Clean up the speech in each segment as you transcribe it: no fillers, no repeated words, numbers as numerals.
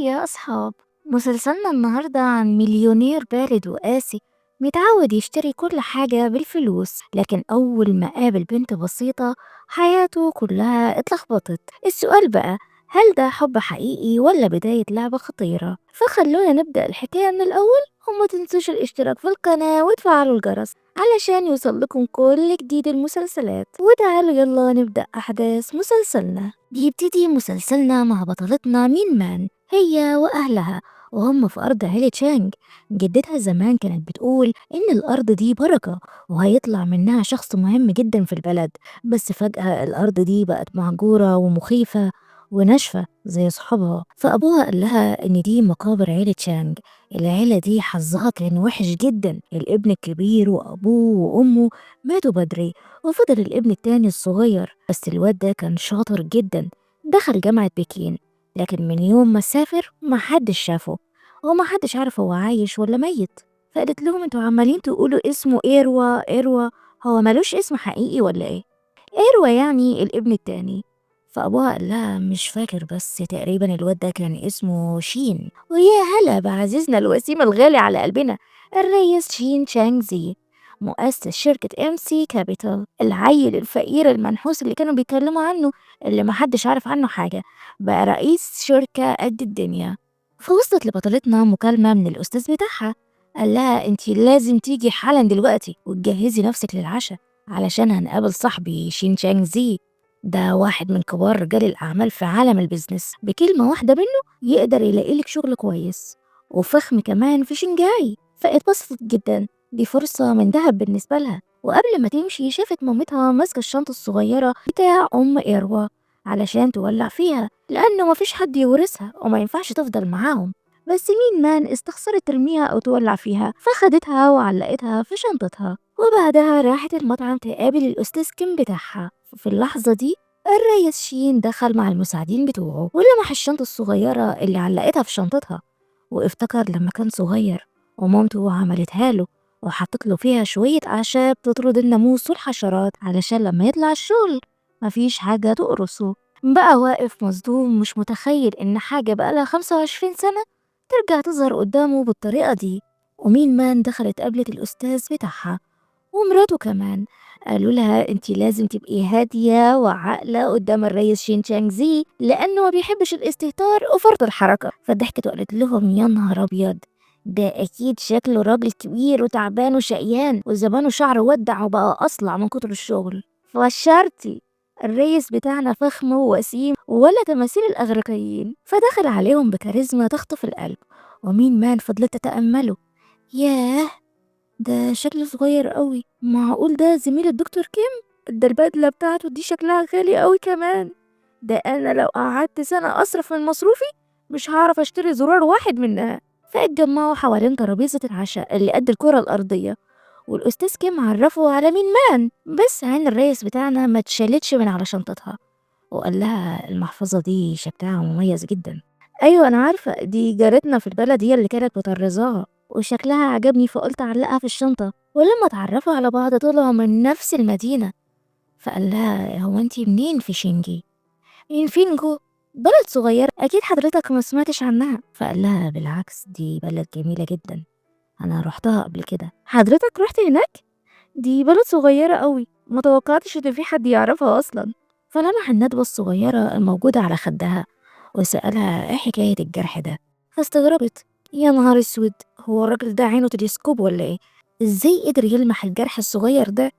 شوية أصحاب. مسلسلنا النهاردة عن مليونير بارد وقاسي متعود يشتري كل حاجة بالفلوس، لكن أول ما قابل بنت بسيطة حياته كلها اتلخبطت. السؤال بقى، هل ده حب حقيقي ولا بداية لعبة خطيرة؟ فخلونا نبدأ الحكاية من الأول، وما تنسوش الاشتراك في القناة وتفعلوا الجرس علشان يوصل لكم كل جديد المسلسلات. وتعالوا يلا نبدأ أحداث مسلسلنا. بيبتدي مسلسلنا مع بطلتنا مين مان، هي وأهلها، وهم في أرض عيلة شانج. جدتها زمان كانت بتقول إن الأرض دي بركة وهيطلع منها شخص مهم جدا في البلد، بس فجأة الأرض دي بقت مهجورة ومخيفة وناشفة زي صحابها. فأبوها قال لها إن دي مقابر عيلة شانج، العيلة دي حظها كان وحش جدا، الابن الكبير وأبوه وأمه ماتوا بدري وفضل الابن التاني الصغير، بس الواد ده كان شاطر جدا، دخل جامعة بكين، لكن من يوم ما سافر ما حدش شافه وما حدش عارف هو عايش ولا ميت. فقالت لهم انتوا عمالين تقولوا اسمه إيروا إيروا، هو ملوش اسم حقيقي ولا ايه؟ إيروا يعني الابن التاني. فأبوها قال لها مش فاكر، بس تقريبا الواد ده كان اسمه شين. ويا هلا بعزيزنا الوسيم الغالي على قلبنا الريس شين شانغزي، مؤسس شركة ام سي كابيتال، العيل الفقير المنحوس اللي كانوا بيتكلموا عنه اللي محدش عارف عنه حاجة، بقى رئيس شركة قد الدنيا. فوصلت لبطلتنا مكالمة من الأستاذ بتاعها، قال لها انتي لازم تيجي حالا دلوقتي وتجهزي نفسك للعشاء علشان هنقابل صاحبي شين شانغزي، ده واحد من كبار رجال الأعمال في عالم ال business، بكلمة واحدة منه يقدر يلاقي لك شغل كويس وفخم كمان في شنغهاي. فاتبسطت جدا، دي فرصة من ذهب بالنسبة لها. وقبل ما تمشي شافت مامتها ماسكة الشنطة الصغيرة بتاع أم إيروا علشان تولع فيها، لأنه مفيش حد يورثها وما ينفعش تفضل معاهم. بس مين مان استخسرت ترميها أو تولع فيها، فخدتها وعلقتها في شنطتها. وبعدها راحت المطعم تقابل الأستاذ كيم بتاعها. في اللحظة دي الريس شين دخل مع المساعدين بتوعه ولمح الشنطة الصغيرة اللي علقتها في شنطتها، وافتكر لما كان صغير ومامته عملتها له وحطت له فيها شوية أعشاب تطرد الناموس والحشرات علشان لما يطلع الشغل مفيش حاجة تقرصه. بقى واقف مصدوم مش متخيل إن حاجة بقالها 25 سنة ترجع تظهر قدامه بالطريقة دي. ومين مان دخلت قابلت الأستاذ بتاعها ومراته كمان، قالوا لها انتي لازم تبقي هادية وعاقلة قدام الريس شين شانغزي لأنه ما بيحبش الاستهتار وفرط الحركة. فضحكت وقالت لهم يا نهار أبيض، ده أكيد شكله راجل كبير وتعبان وشقيان وزمانه شعره ودع وبقى أصلع من كتر الشغل. فشرتي الريس بتاعنا فخم ووسيم ولا تماثيل الأغريقيين. فدخل عليهم بكاريزما تخطف القلب، ومين مان فضلت تتأمله، ياه ده شكله صغير قوي، معقول ده زميل الدكتور كيم؟ ده البدلة بتاعته دي شكلها غالي قوي كمان، ده أنا لو قعدت سنة أصرف من مصروفي مش هعرف أشتري زرار واحد منها. فاتجمعوا حوالين ترابيزة العشاء اللي قد الكرة الأرضية، والأستاذ كيم عرفه على مين مان، بس عين الريس بتاعنا ما اتشالتش من على شنطتها، وقال لها المحفظة دي شكلها مميز جدا. أيوة أنا عارفة، دي جارتنا في البلد هي اللي كانت مطرزاها وشكلها عجبني فقلت أعلقها في الشنطة. ولما اتعرفوا على بعض طلعوا من نفس المدينة. فقال لها هو انتي منين في شينجي؟ من فينجو، بلد صغيرة أكيد حضرتك ما سمعتش عنها. فقال لها بالعكس دي بلد جميلة جدا، أنا روحتها قبل كده. حضرتك رحت هناك؟ دي بلد صغيرة قوي، ما توقعتش إن في حد يعرفها أصلا. فلمح الندوة الصغيرة الموجودة على خدها وسألها إيه حكاية الجرح ده؟ فاستغربت، يا نهار اسود، هو الراجل ده عينه تلسكوب ولا ايه؟ ازاي قدر يلمح الجرح الصغير ده؟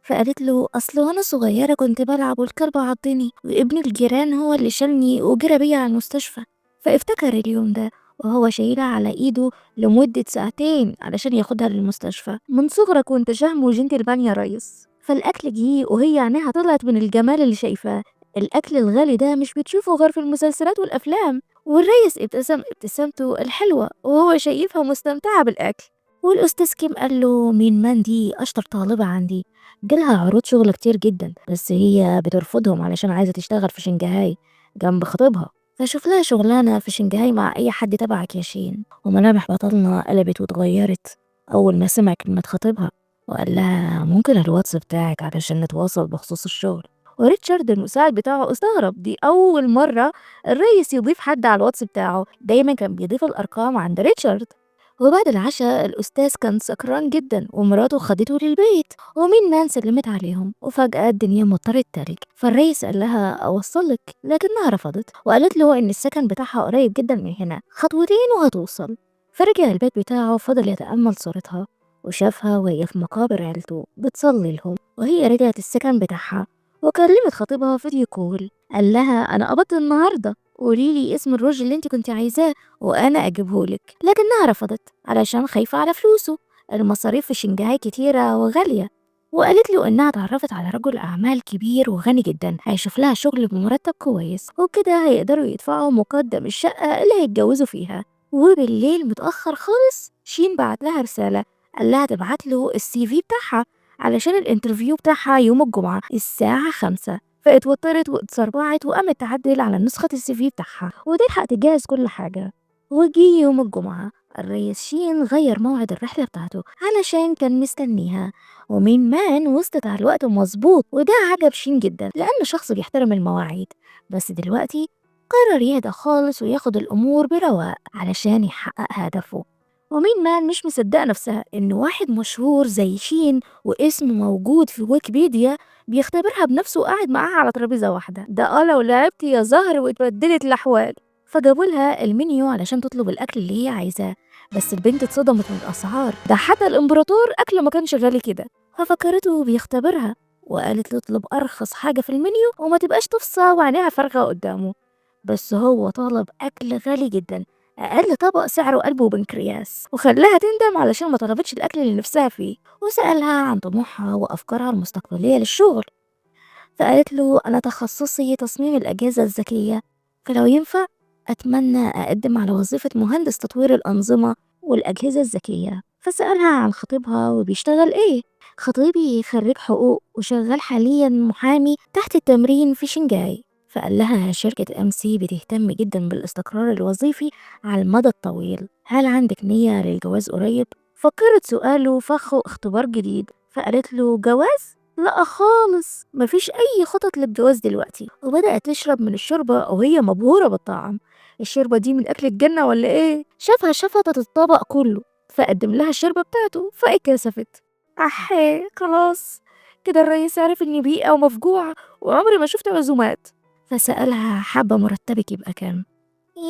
فقالت له اصل وانا صغيره كنت بلعب والكلب عضني وابن الجيران هو اللي شالني وجرى بيا على المستشفى. فافتكر اليوم ده وهو شايلها على ايده لمدة ساعتين علشان ياخدها للمستشفى. من صغرك وانت شهم وجنتلمان يا ريس. فالاكل جه وهي عينيها طلعت من الجمال اللي شايفاه، الاكل الغالي ده مش بتشوفه غير في المسلسلات والافلام. والريس ابتسم ابتسامته الحلوة وهو شايفها مستمتعة بالأكل. والأستاذ كيم قال له مين مان دي أشطر طالبة عندي، جالها عروض شغل كتير جدا بس هي بترفضهم علشان عايزة تشتغل في شنغهاي جنب خطيبها، فشوف لها شغلانة في شنغهاي مع أي حد تبعك يا شين. وملامح بطلنا قلبت واتغيرت أول ما سمع كلمة خطيبها، وقال لها ممكن الواتس بتاعك علشان نتواصل بخصوص الشغل. وريتشارد المساعد بتاعه استغرب، دي أول مرة الريس يضيف حد على الواتس بتاعه، دايما كان بيضيف الأرقام عند ريتشارد. وبعد العشاء الأستاذ كان سكران جدا ومراته خدته للبيت، ومين مان سلمت عليهم، وفجأة الدنيا مطرت تلج. فالريس قال لها أوصلك، لكنها رفضت وقالت له إن السكن بتاعها قريب جدا من هنا، خطوتين وهتوصل. فرجع البيت بتاعه وفضل يتأمل صورتها، وشافها وهي في مقابر عيلته بتصلي لهم. وهي رجعت السكن بتاعها وكلمت خطيبها video call، قال لها أنا قبضت النهاردة، قولي لي اسم الرز اللي انت كنت عايزاه وأنا أجيبهولك. لكنها رفضت علشان خايفة على فلوسه، المصاريف في شنغهاي كتيرة وغالية. وقالت له إنها اتعرفت على رجل أعمال كبير وغني جدا، هيشوف لها شغل بمرتب كويس، وبكده هيقدروا يدفعوا مقدم الشقة اللي هيتجوزوا فيها. وبالليل متأخر خالص شين بعت لها رسالة، قال لها تبعت له ال CV بتاعها علشان ال interview بتاعها يوم الجمعة الساعة 5. فاتوترت واتسربعت وقامت تعدل على نسخة ال CV بتاعها وتلحق تجهز كل حاجة. وجي يوم الجمعة الريس شين غير موعد الرحلة بتاعته علشان كان مستنيها، ومين مان وصلت على الوقت مظبوط، وده عجب شين جدا لأنه شخص بيحترم المواعيد. بس دلوقتي قرر يهدى خالص وياخد الأمور برواق علشان يحقق هدفه. ومين مان مش مصدقة نفسها إن واحد مشهور زي شين واسمه موجود في ويكيبيديا بيختبرها بنفسه وقاعد معاها على ترابيزة واحدة، ده لو لعبت يا زهر واتبدلت الأحوال. فجابوا لها المنيو علشان تطلب الأكل اللي هي عايزاه، بس البنت اتصدمت من الأسعار، ده حتى الإمبراطور أكله ما كانش غالي كده. ففكرته بيختبرها وقالت له اطلب أرخص حاجة في المنيو وما تبقاش تفصى وعينيها فارغة قدامه. بس هو طلب أكل غالي جدا، أقل طبق سعره قلب وبنكرياس، وخلاها تندم علشان ما طلبتش الأكل اللي نفسها فيه. وسألها عن طموحها وأفكارها المستقبلية للشغل، فقالت له أنا تخصصي تصميم الأجهزة الذكية، فلو ينفع أتمنى أقدم على وظيفة مهندس تطوير الأنظمة والأجهزة الذكية. فسألها عن خطيبها وبيشتغل إيه. خطيبي خريج حقوق وشغال حاليا محامي تحت التمرين في شنغهاي. فقال لها شركة MC بتهتم جدا بالاستقرار الوظيفي على المدى الطويل، هل عندك نية للجواز قريب؟ فكرت سؤاله فخ اختبار جديد، فقالت له جواز؟ لا خالص، مفيش أي خطط للجواز دلوقتي. وبدأت تشرب من الشوربة وهي مبهورة بالطعم، الشوربة دي من أكل الجنة ولا إيه؟ شافها شفطت الطبق كله، فقدم لها الشوربة بتاعته فاتكسفت. أحي خلاص كده الرئيس عرف إني بيئة ومفجوعة وعمري ما شفت عزومات. فسألها حابة مرتبك يبقى كام؟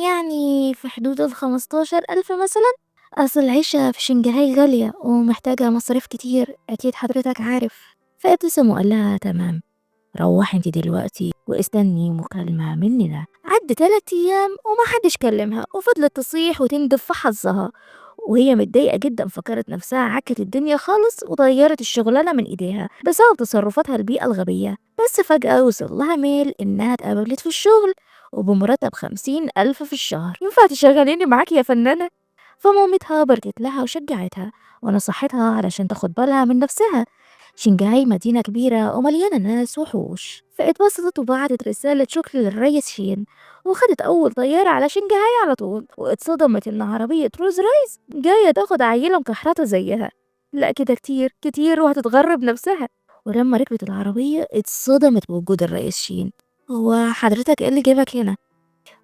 يعني في حدود 15,000 مثلا، أصل العيشة في شنغهاي غالية ومحتاجة مصاريف كتير، أكيد حضرتك عارف. فابتسم وقال لها تمام، روحي انت دلوقتي واستني مكالمة مننا. عدى 3 أيام وما حدش كلمها، وفضلت تصيح وتندب في حظها وهي متضايقة جدا، فكرت نفسها عكت الدنيا خالص وطيرت الشغلانة من ايديها بسبب تصرفاتها البيئة الغبية. بس فجأة وصل لها ميل انها اتقبلت في الشغل وبمرتب 50,000 في الشهر، ينفع تشغليني معاكي يا فنانة؟ فمامتها باركت لها وشجعتها ونصحتها علشان تاخد بالها من نفسها، شنغهاي مدينة كبيرة ومليانة ناس وحوش. فاتبسطت وبعتت رسالة شكر للريس شين، وخدت أول طيارة على شنغهاي على طول، واتصدمت إن عربية رولز رويس جاية تاخد عيلة مكحرتة زيها، لا كده كتير كتير وهتتغرب نفسها. ولما ركبت العربية اتصدمت بوجود الرئيس شين. هو حضرتك ايه اللي جابك هنا؟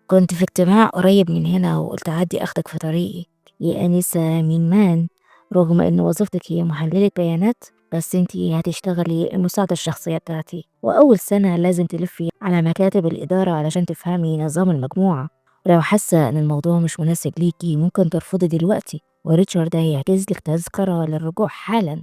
كنت في اجتماع قريب من هنا وقلت أعدي أخدك في طريقي يا أنسة مين مان، رغم إن وظيفتك هي محللة بيانات بس انتي هتشتغلي المساعدة الشخصية بتاعتي، وأول سنة لازم تلفي على مكاتب الإدارة علشان تفهمي نظام المجموعة، ولو حاسة إن الموضوع مش مناسب ليكي ممكن ترفضي دلوقتي، وريتشارد هيحجز لك تذكرة للرجوع حالا.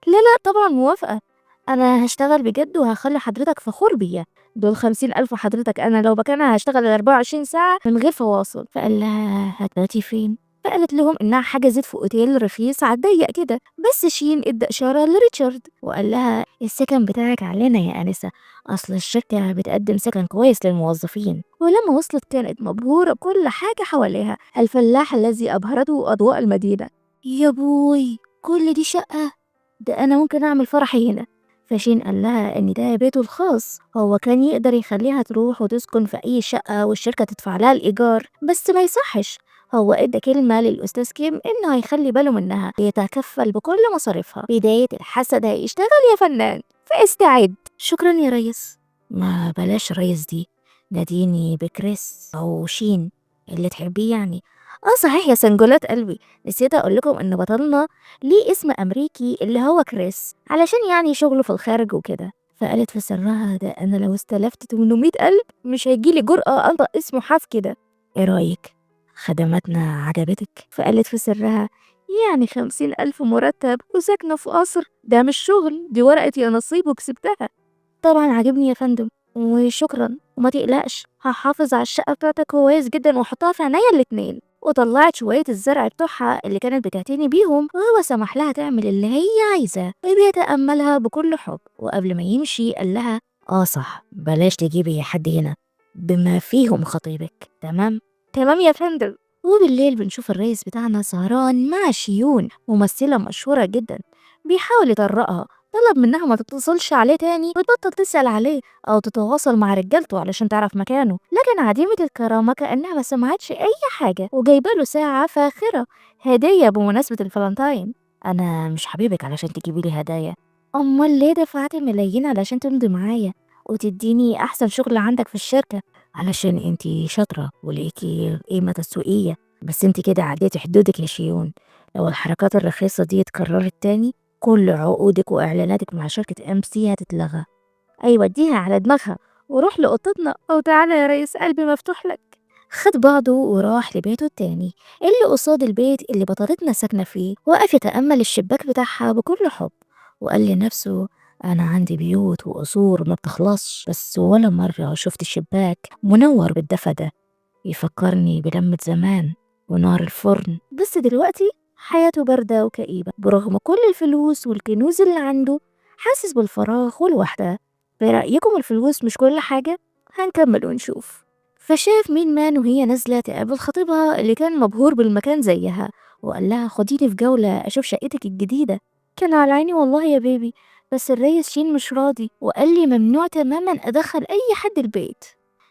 لا لا طبعا موافقة، أنا هشتغل بجد وهخلي حضرتك فخور بيا، دول 50,000 حضرتك، أنا لو مكانها هشتغل 24 ساعة من غير فواصل. فقال لها هتباتي فين؟ فقالت لهم إنها حجزت في أوتيل رخيص على الضيق كده. بس شين ادى إشارة لريتشارد وقال لها السكن بتاعك علينا يا أنسة، أصل الشركة بتقدم سكن كويس للموظفين. ولما وصلت كانت مبهورة بكل حاجة حواليها، الفلاح الذي أبهرته أضواء المدينة. يا بوي كل دي شقة، ده أنا ممكن أعمل فرحي هنا. فشين قال لها إن ده بيته الخاص، هو كان يقدر يخليها تروح وتسكن في أي شقة والشركة تدفع لها الإيجار، بس ما يصحش، هو ادى كلمة للأستاذ كيم إنه هيخلي باله منها ويتكفل بكل مصاريفها. بداية الحسد هيشتغل يا فنان، فاستعد. شكرا يا ريس. ما بلاش ريس دي، ناديني بكريس أو شين اللي تحبيه يعني. صحيح يا سنجولات قلبي، نسيت أقول لكم إن بطلنا ليه اسم أمريكي اللي هو كريس، علشان يعني شغله في الخارج وكده. فقالت في سرها ده أنا لو استلفت 800,000 مش هيجيلي جرأة أنطق اسمه حاف كده. إيه رأيك؟ خدماتنا عجبتك؟ فقالت في سرها يعني 50,000 مرتب وساكنة في قصر، ده مش شغل، دي ورقة يا نصيب وكسبتها. طبعا عجبني يا فندم وشكرا، وما تقلقش هحافظ على الشقة بتاعتك كويس جدا واحطها في عينيا الاتنين. وطلعت شوية الزرع بتوعها اللي كانت بتعتني بيهم، وهو سمح لها تعمل اللي هي عايزاه وبيتأملها بكل حب. وقبل ما يمشي قال لها صح، بلاش تجيبي حد هنا بما فيهم خطيبك، تمام؟ تمام يا فندم. وبالليل بنشوف الرئيس بتاعنا سهران مع شيون، ممثلة مشهورة جدا، بيحاول يطرقها، طلب منها ما تتصلش عليه تاني وتبطل تسأل عليه أو تتواصل مع رجالته علشان تعرف مكانه، لكن عديمة الكرامة كأنها ما سمعتش أي حاجة، وجايبة له ساعة فاخرة هدية بمناسبة الفالنتاين. أنا مش حبيبك علشان تجيبي لي هدايا، أمال ليه دفعتي ملايين علشان تمضي معايا وتديني أحسن شغل عندك في الشركة؟ علشان انتي شاطرة وليكي قيمة تسويقية، بس انتي كده عديتي حدودك يا شيون. لو الحركات الرخيصة دي اتكررت تاني كل عقودك وإعلاناتك مع شركة MC هتتلغى. أيوة اديها على دماغها وروح لقطتنا، أو تعالى يا ريس قلبي مفتوح لك. خد بعضه وراح لبيته التاني اللي قصاد البيت اللي بطلتنا ساكنة فيه، وقف يتأمل الشباك بتاعها بكل حب، وقال لنفسه أنا عندي بيوت وقصور ما بتخلصش، بس ولا مرة شفت شباك منور بالدفى ده، يفكرني بلمة زمان ونار الفرن. بس دلوقتي حياته باردة وكئيبة برغم كل الفلوس والكنوز اللي عنده، حاسس بالفراغ والوحدة. برأيكم الفلوس مش كل حاجة؟ هنكمل ونشوف. فشاف مين مان وهي نازلة تقابل خطيبها اللي كان مبهور بالمكان زيها، وقال لها خديني في جولة أشوف شقتك الجديدة. كان على عيني والله يا بيبي، بس الريس شين مش راضي وقال لي ممنوع تماما أدخل أي حد البيت.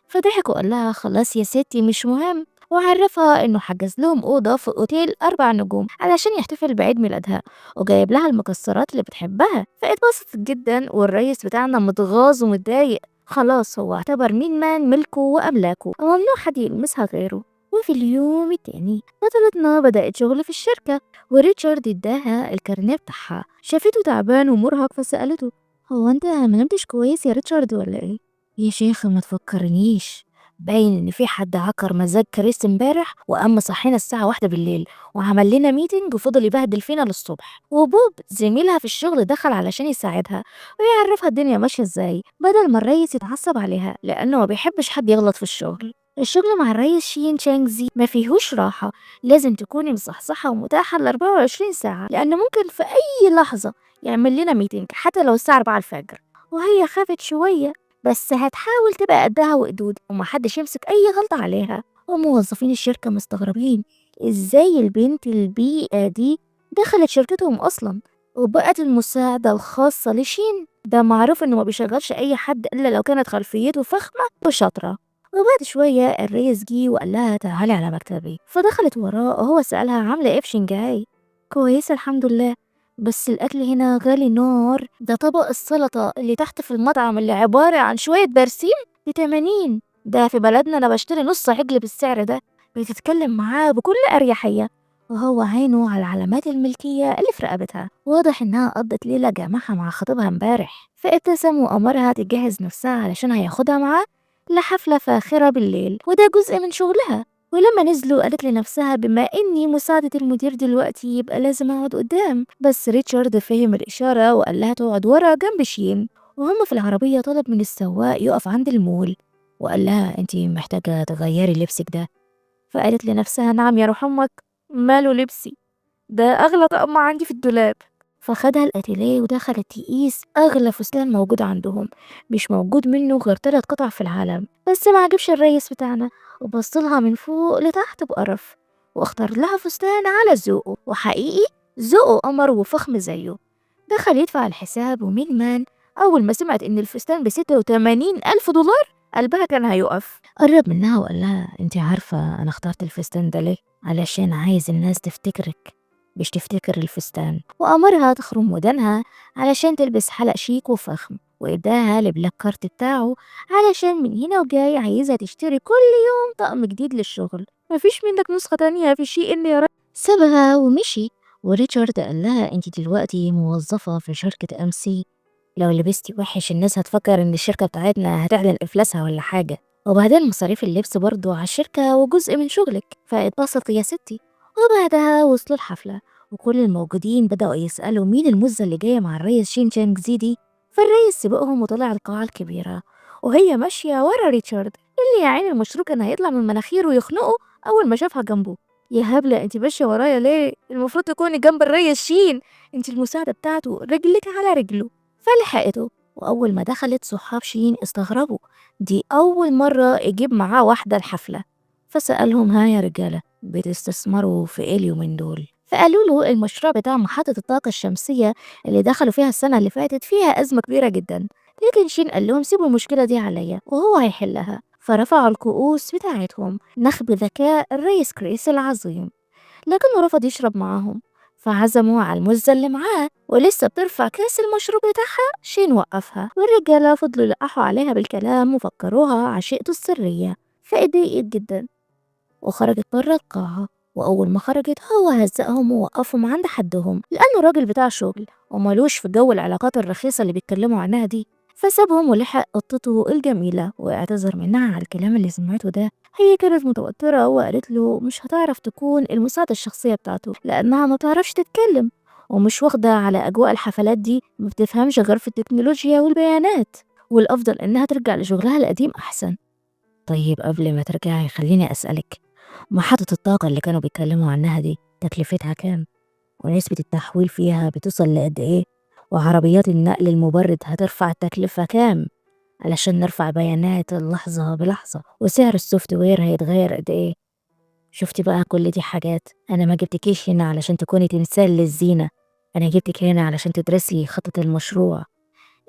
فضحك وقال لها خلاص يا ستي مش مهم، وعرفها إنه حجز لهم أوضة في أوتيل 4 نجوم علشان يحتفل بعيد ميلادها، وجايب لها المكسرات اللي بتحبها. فاتبسطت جدا، والريس بتاعنا متغاظ ومتضايق، خلاص هو اعتبر مين مان ملكه وأملاكه وممنوع حد يلمسها غيره. وفي اليوم التاني بطلتنا بدأت شغل في الشركة، وريتشارد اداها الكارنيه بتاعها. شافته تعبان ومرهق فسألته هو انت ما نمتش كويس يا ريتشارد ولا ايه؟ يا شيخ ما تفكرنيش، باين ان في حد عكر مزاج كريس امبارح وقام صحينا الساعة 1 بالليل وعمل لنا meeting وفضل يبهدل فينا للصبح. وبوب زميلها في الشغل دخل علشان يساعدها ويعرفها الدنيا ماشية ازاي، بدل ما الريس يتعصب عليها لانه ما بيحبش حد يغلط في الشغل. الشغل مع الريس شين تشانغزي ما فيهوش راحة، لازم تكوني مصحصحة ومتاحة ال 24 ساعة، لأنه ممكن في أي لحظة يعمل لنا meeting حتى لو الساعة 4 الفجر. وهي خافت شوية بس هتحاول تبقى قدها وقدود ومحدش يمسك أي غلطة عليها. وموظفين الشركة مستغربين إزاي البنت البيئة دي دخلت شركتهم أصلا وبقت المساعدة الخاصة لشين، ده معروف إنه ما بيشغلش أي حد إلا لو كانت خلفيته فخمة وشاطرة. وبعد شوية الريس جه وقال لها تعالي على مكتبي، فدخلت وراه وهو سألها عاملة إيه في شنغهاي؟ كويسة الحمد لله، بس الأكل هنا غالي نار، ده طبق السلطة اللي تحت في المطعم اللي عبارة عن شوية برسيم ب80، ده في بلدنا أنا بشتري نص عجل بالسعر ده. بتتكلم معاه بكل أريحية وهو عينه على علامات الملكية اللي في رقبتها، واضح إنها قضت ليلة جامعة مع خطيبها امبارح. فابتسم وأمرها تجهز نفسها علشان هياخدها معاه لحفلة فاخرة بالليل، وده جزء من شغلها. ولما نزلوا قالت لنفسها بما إني مساعدة المدير دلوقتي يبقى لازم أقعد قدام، بس ريتشارد فهم الإشارة وقال لها تقعد ورا جنب شين. وهم في العربية طلب من السواق يقف عند المول وقال لها انتي محتاجة تغيري لبسك ده. فقالت لنفسها نعم يا روح أمك، ماله لبسي ده أغلى طقم عندي في الدولاب. فخدها الأتيليه ودخلت تقيس أغلى فستان موجود عندهم، مش موجود منه غير 3 قطع في العالم، بس ما عجبش الريس بتاعنا وبصلها من فوق لتحت بقرف واختار لها فستان على ذوقه، وحقيقي ذوقه قمر وفخم زيه. دخل يدفع الحساب، ومين مان أول ما سمعت إن الفستان ب86,000 دولار قلبها كان هيقف. قرب منها وقال لها انت عارفة أنا اخترت الفستان ده ليه؟ علشان عايز الناس تفتكرك مش تفتكر الفستان. وأمرها تخرم ودانها علشان تلبس حلق شيك وفخم. وإداها ال black card بتاعه علشان من هنا وجاي عايزها تشتري كل يوم طقم جديد للشغل، مفيش منك نسخة تانية في شيء إن يا رب. سابها ومشي، وريتشارد قال لها انت دلوقتي موظفة في شركة MC، لو لبستي وحش الناس هتفكر ان الشركة بتاعتنا هتعلن افلاسها ولا حاجة، وبعدين مصاريف اللبس برضو على الشركة وجزء من شغلك، فاتبسطي يا ستي. وبعدها وصلوا الحفلة وكل الموجودين بدأوا يسألوا مين المزة اللي جاية مع الريس شين شانج زي دي. فالريس سبقهم وطلع القاعة الكبيرة وهي ماشية ورا ريتشارد اللي يا عيني المشروب كان هيطلع من مناخيره ويخنقه أول ما شافها جنبه. يا هبلة انت ماشية ورايا ليه؟ المفروض تكوني جنب الريس شين، انت المساعدة بتاعته، رجلك على رجله. فلحقته، وأول ما دخلت صحاب شين استغربوا، دي أول مرة يجيب معاه واحدة الحفلة. فسألهم ها يا رجالة بتستثمروا في ايه اليومين دول؟ فقالوا له المشروع بتاع محطة الطاقة الشمسية اللي دخلوا فيها السنة اللي فاتت فيها أزمة كبيرة جدا، لكن شين قال لهم سيبوا المشكلة دي عليا وهو هيحلها. فرفعوا الكؤوس بتاعتهم نخب ذكاء الريس كريس العظيم، لكنه رفض يشرب معاهم، فعزموا على المزة اللي معاه ولسه بترفع كاس المشروب بتاعها شين وقفها، والرجالة فضلوا يلقحوا عليها بالكلام وفكروها عشيقته السرية، فاتضايقت جدا وخرجت بره القاعة. وأول ما خرجت هو هزقهم ووقفهم عند حدهم لأنه راجل بتاع شغل ومالوش في جو العلاقات الرخيصة اللي بيتكلموا عنها دي، فسابهم ولحق قطته الجميلة واعتذر منها على الكلام اللي سمعته ده. هي كانت متوترة وقالت له مش هتعرف تكون المساعدة الشخصية بتاعته لأنها ما بتعرفش تتكلم ومش واخدة على أجواء الحفلات دي، ما بتفهمش غير في التكنولوجيا والبيانات، والأفضل إنها ترجع لشغلها القديم أحسن. طيب قبل ما ترجعي خليني أسألك، محطة الطاقة اللي كانوا بيتكلموا عنها دي تكلفتها كام؟ ونسبة التحويل فيها بتوصل لقد إيه؟ وعربيات النقل المبرد هترفع التكلفة كام علشان نرفع بيانات اللحظة بلحظة؟ وسعر ال software هيتغير قد إيه؟ شفتي بقى كل دي حاجات أنا ما جبتكيش هنا علشان تكوني تمثال للزينة، أنا جبتك هنا علشان تدرسي خطة المشروع،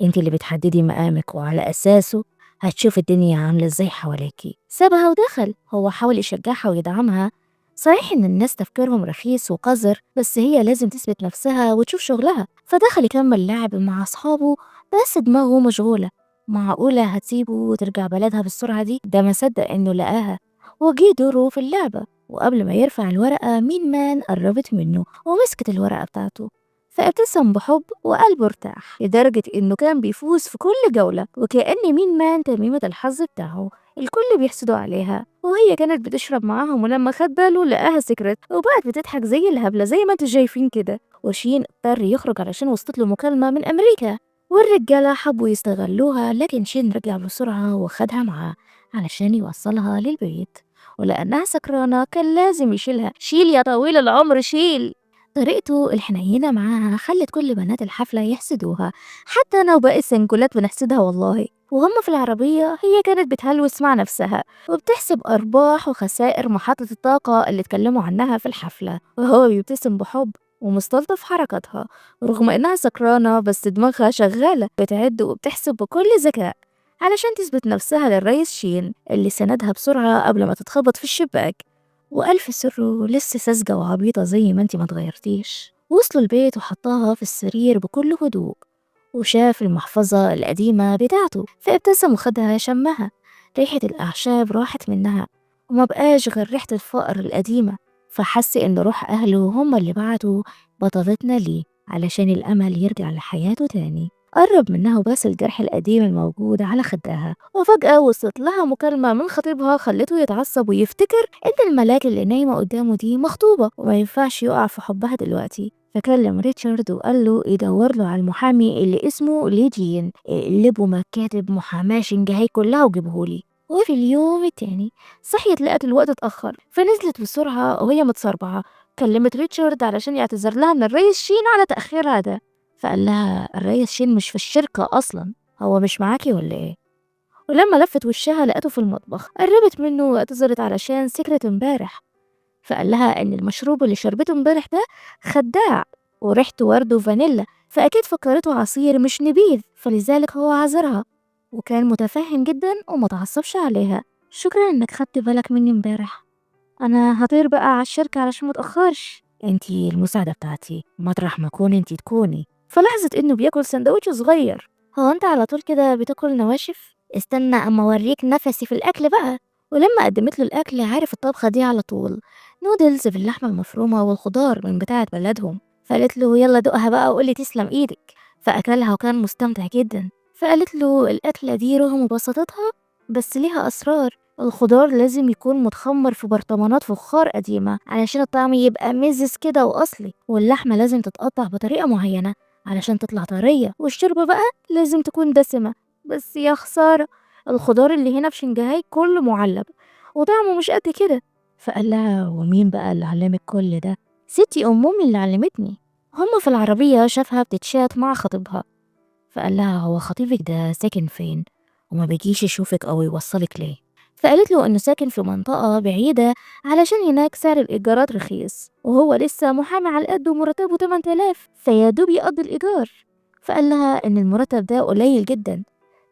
انت اللي بتحددي مقامك وعلى أساسه هتشوف الدنيا عاملة ازاي حواليكي. سابها ودخل. هو حاول يشجعها ويدعمها، صحيح إن الناس تفكيرهم رخيص وقذر، بس هي لازم تثبت نفسها وتشوف شغلها. فدخل يكمل لعب مع أصحابه بس دماغه مشغولة، معقولة هتسيبه وترجع بلدها بالسرعة دي؟ ده ما صدق إنه لقاها. وجي دوره في اللعبة، وقبل ما يرفع الورقة مين مان قربت منه ومسكت الورقة بتاعته، فابتسم بحب وقلبه ارتاح لدرجة إنه كان بيفوز في كل جولة، وكأن مين مان تميمة الحظ بتاعه، الكل بيحسدوا عليها. وهي كانت بتشرب معاهم، ولما خد باله لقاها سكرت وبقت بتضحك زي الهبلة زي ما انتوا شايفين كده. وشين اضطر يخرج علشان وصلت له مكالمة من أمريكا، والرجالة حبوا يستغلوها، لكن شين رجع بسرعة وخدها معاه علشان يوصلها للبيت، ولأنها سكرانة كان لازم يشيلها. شيل يا طويل العمر شيل. طريقته الحنينة معاها خلت كل بنات الحفلة يحسدوها، حتى أنا وباقي السنجولات بنحسدها والله. وهم في العربية هي كانت بتهلوس مع نفسها وبتحسب أرباح وخسائر محطة الطاقة اللي اتكلموا عنها في الحفلة، وهو بيبتسم بحب ومستلطف حركاتها رغم إنها سكرانة، بس دماغها شغالة بتعد وبتحسب بكل ذكاء علشان تثبت نفسها للريس شين اللي سندها بسرعة قبل ما تتخبط في الشباك. وألف سره لسه ساذجة وعبيطة زي ما انتي ما اتغيرتيش. وصلوا البيت وحطاها في السرير بكل هدوء، وشاف المحفظة القديمة بتاعته فابتسم وخدها شمها، ريحة الأعشاب راحت منها وما بقاش غير ريحة الفقر القديمة. فحس إن روح أهله هم اللي بعتوا بطلتنا ليه علشان الأمل يرجع لحياته تاني. قرب منها وباس الجرح القديم الموجود على خدها، وفجأة وصلت لها مكالمة من خطيبها خلته يتعصب ويفتكر إن الملاك اللي نايمة قدامه دي مخطوبة وما ينفعش يقع في حبها دلوقتي. فكلم ريتشارد وقال له يدور له على المحامي اللي اسمه ليجين، اقلبه مكاتب محاماة شنجهاي كلها وجيبهولي. وفي اليوم التاني صحيت لقت الوقت اتأخر، فنزلت بسرعة وهي متسربعة، كلمت ريتشارد علشان يعتذر لها من الريس شين على تأخيرها ده. فقال لها الريس شين مش في الشركة أصلا، هو مش معاكي ولا إيه؟ ولما لفت وشها لقته في المطبخ، قربت منه واعتذرت علشان سكرت امبارح. فقال لها إن المشروب اللي شربته امبارح ده خداع وريحته ورد وفانيلا، فأكيد فكرته عصير مش نبيذ، فلذلك هو عذرها وكان متفهم جدا وما تعصبش عليها. شكرا إنك خدت بالك مني امبارح، أنا هطير بقى على الشركة علشان ما اتأخرش، انتي المساعدة بتاعتي مطرح ما اكون انتي تكوني. فلاحظت إنه بياكل سندوتش صغير، هو أنت على طول كده بتاكل نواشف؟ استنى أما أوريك نفسي في الأكل بقى. ولما قدمت له الأكل عرف الطبخة دي على طول، نودلز باللحمة المفرومة والخضار من بتاعة بلدهم. فقالت له يلا دوقها بقى وقولي تسلم إيدك. فأكلها وكان مستمتع جدا. فقالت له الأكلة دي رغم بساطتها بس ليها أسرار، الخضار لازم يكون متخمر في برطمانات فخار قديمة علشان الطعم يبقى مزز كده وأصلي، واللحمة لازم تتقطع بطريقة معينة علشان تطلع طرية، والشوربة بقى لازم تكون دسمة. بس يا خسارة الخضار اللي هنا في شنغهاي كله معلب وطعمه مش قد كده. فقال لها ومين بقى اللي علمك كل ده؟ ستي أم أمي اللي علمتني. هما في العربية شافها بتتشات مع خطيبها، فقال لها هو خطيبك ده ساكن فين وما بيجيش يشوفك أو يوصلك ليه؟ فقالت له إنه ساكن في منطقة بعيدة علشان هناك سعر الإيجارات رخيص، وهو لسه محامي على قد ومرتبه 8000 فيا دوب يقضي الإيجار. فقال لها إن المرتب ده قليل جدا،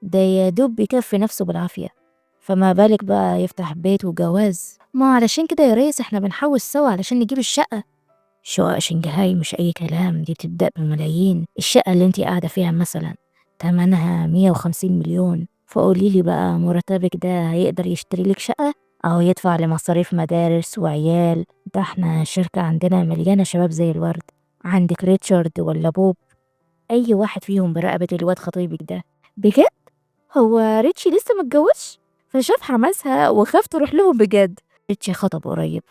ده يا دوب بيكفي نفسه بالعافية، فما بالك بقى يفتح بيت وجواز. ما علشان كده يا ريس احنا بنحوش سوا علشان نجيب الشقة. شقق شنغهاي مش أي كلام، دي بتبدأ بملايين. الشقة اللي انتي قاعدة فيها مثلا تمنها 150 مليون، فقولي لي بقى مرتبك ده هيقدر يشتري لك شقة أو يدفع لمصاريف مدارس وعيال؟ ده احنا الشركة عندنا مليانة شباب زي الورد، عندك ريتشارد ولا بوب، أي واحد فيهم برقبة الواد خطيبك ده. بجد هو ريتشي لسه متجوزش؟ فشاف حماسها وخاف تروح لهم بجد. ريتشي خطب قريب.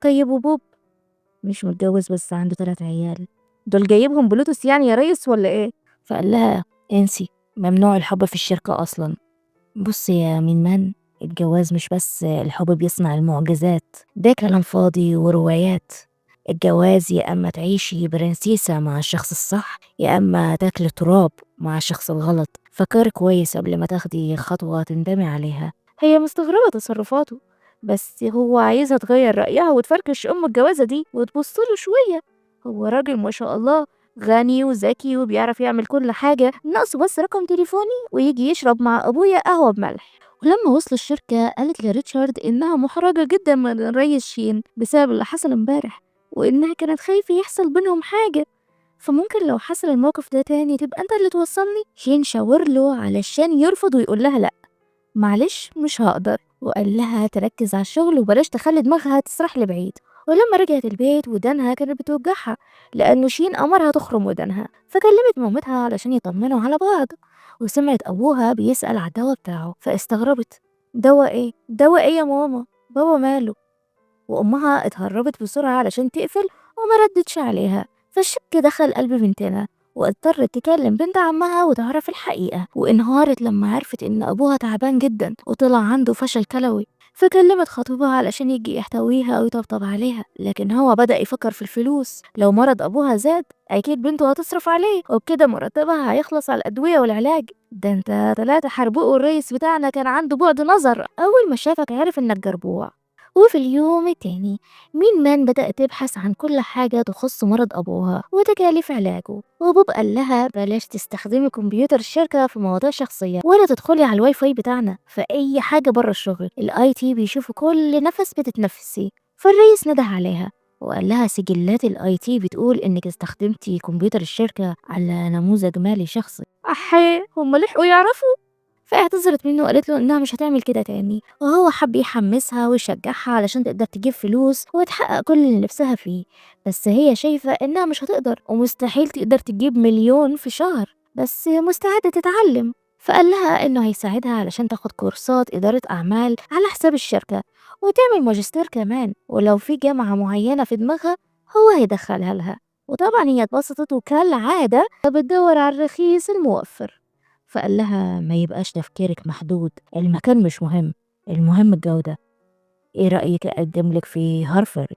طيب وبوب؟ مش متجوز بس عنده 3 عيال، دول جايبهم بلوتوث يعني يا ريس ولا ايه؟ فقال لها انسي، ممنوع الحب في الشركة أصلا. بصي يا مين، الجواز مش بس الحب بيصنع المعجزات، ده كلام فاضي وروايات. الجواز يا أما تعيشي برنسيسة مع الشخص الصح، يا أما تاكلي تراب مع الشخص الغلط. فكري كويس قبل ما تاخدي خطوة تندمي عليها. هي مستغربة تصرفاته، بس هو عايزها تغير رأيها وتفركش أم الجوازة دي وتبصله شوية. هو راجل ما شاء الله غني وذكي وبيعرف يعمل كل حاجة، ناقصه بس رقم تليفوني ويجي يشرب مع أبويا قهوة بملح. ولما وصلوا الشركة قالت لريتشارد إنها محرجة جدا من الريس شين بسبب اللي حصل امبارح، وإنها كانت خايفة يحصل بينهم حاجة، فممكن لو حصل الموقف ده تاني تبقى أنت اللي توصلني. شين شاور له علشان يرفض ويقول لها لأ معلش مش هقدر، وقال لها تركز على الشغل وبلاش تخلي دماغها تسرح لبعيد. ولما رجعت البيت ودانها كانت بتوجعها لأنه شين أمرها تخرم ودانها، فكلمت مامتها علشان يطمنوا على بعض. وسمعت أبوها بيسأل على الدواء بتاعه فاستغربت، دواء إيه؟ دواء إيه يا ماما؟ بابا ماله؟ وأمها اتهربت بسرعة علشان تقفل وما ردتش عليها. فالشك دخل قلب بنتنا واضطرت تكلم بنت عمها وتعرف الحقيقة، وانهارت لما عرفت إن أبوها تعبان جدا وطلع عنده فشل كلوي. فكلمت خطيبها علشان يجي يحتويها ويطبطب عليها، لكن هو بدأ يفكر في الفلوس، لو مرض أبوها زاد أكيد بنته هتصرف عليه وبكده مرتبها هيخلص على الأدوية والعلاج. ده انت طلعت حربوق والريس بتاعنا كان عنده بعد نظر، أول ما شافك عرف إنك جربوع. وفي اليوم التاني مين مان بدأت تبحث عن كل حاجة تخص مرض أبوها وتكاليف علاجه، وبوب قال لها بلاش تستخدمي كمبيوتر الشركة في مواضيع شخصية ولا تدخلي على الواي فاي بتاعنا في أي حاجة بره الشغل، ال IT بيشوفوا كل نفس بتتنفسي. فالرئيس نده عليها وقال لها سجلات ال IT بتقول انك استخدمتي كمبيوتر الشركة على نموذج مالي شخصي. احي هم لحقوا يعرفوا؟ فاعتذرت منه وقالت له انها مش هتعمل كده تاني، وهو حب يحمسها ويشجعها علشان تقدر تجيب فلوس وتحقق كل اللي نفسها فيه، بس هي شايفة انها مش هتقدر ومستحيل تقدر تجيب مليون في شهر، بس مستعدة تتعلم. فقال لها انه هيساعدها علشان تاخد كورسات إدارة أعمال على حساب الشركة وتعمل ماجستير كمان، ولو في جامعة معينة في دماغها هو هيدخلها لها. وطبعا هي اتبسطت وكالعادة بتدور على الرخيص الموفر. فقال لها ما يبقاش تفكيرك محدود، المكان مش مهم، المهم الجودة. ايه رأيك اقدم لك في هارفرد؟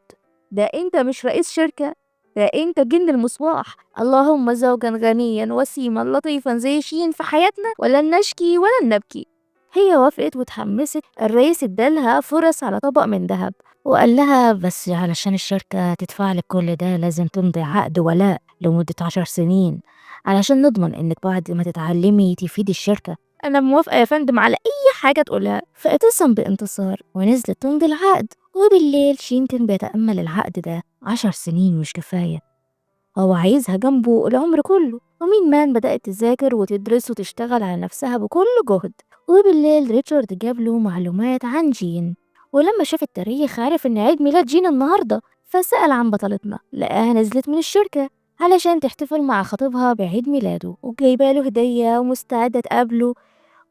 ده انت مش رئيس شركة، ده انت جن المصباح. اللهم زوجا غنيا وسيما لطيفا زي شين في حياتنا، ولا نشكي ولا نبكي. هي وافقت وتحمست. الرئيس ادالها فرص على طبق من ذهب وقال لها بس علشان الشركة تدفع لك كل ده لازم تمضي عقد ولاء لمدة 10 سنين علشان نضمن انك بعد ما تتعلمي تفيدي الشركة. انا موافقة يا فندم على اي حاجة تقولها. فابتسم بانتصار ونزلت تمضي العقد. وبالليل شين كان بيتأمل العقد ده، 10 سنين مش كفاية، هو عايزها جنبه العمر كله. ومين مان بدأت تذاكر وتدرس وتشتغل على نفسها بكل جهد. وبالليل ريتشارد جاب له معلومات عن جين، ولما شاف التاريخ عرف إن عيد ميلاد جين النهاردة، فسأل عن بطلتنا، لقاها نزلت من الشركة علشان تحتفل مع خطيبها بعيد ميلاده، وجايبه له هدية ومستعدة تقابله.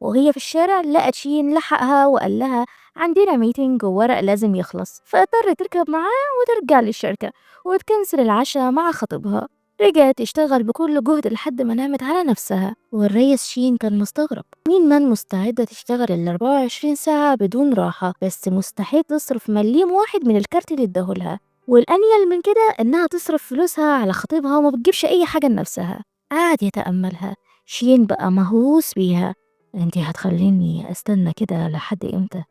وهي في الشارع لقت شين لحقها وقال لها عندنا meeting وورق لازم يخلص، فاضطرت تركب معاه وترجع للشركة وتكنسل العشاء مع خطيبها. رجعت تشتغل بكل جهد لحد ما نامت على نفسها. والريس شين كان مستغرب، مين مان مستعدة تشتغل ال 24 ساعة بدون راحة، بس مستحيل تصرف مليم واحد من الكارت اللي اداهولها، والأنيل من كده إنها تصرف فلوسها على خطيبها وما بتجيبش أي حاجة لنفسها. قعد يتأملها، شين بقى مهووس بيها. انتي هتخليني استنى كده لحد امتى؟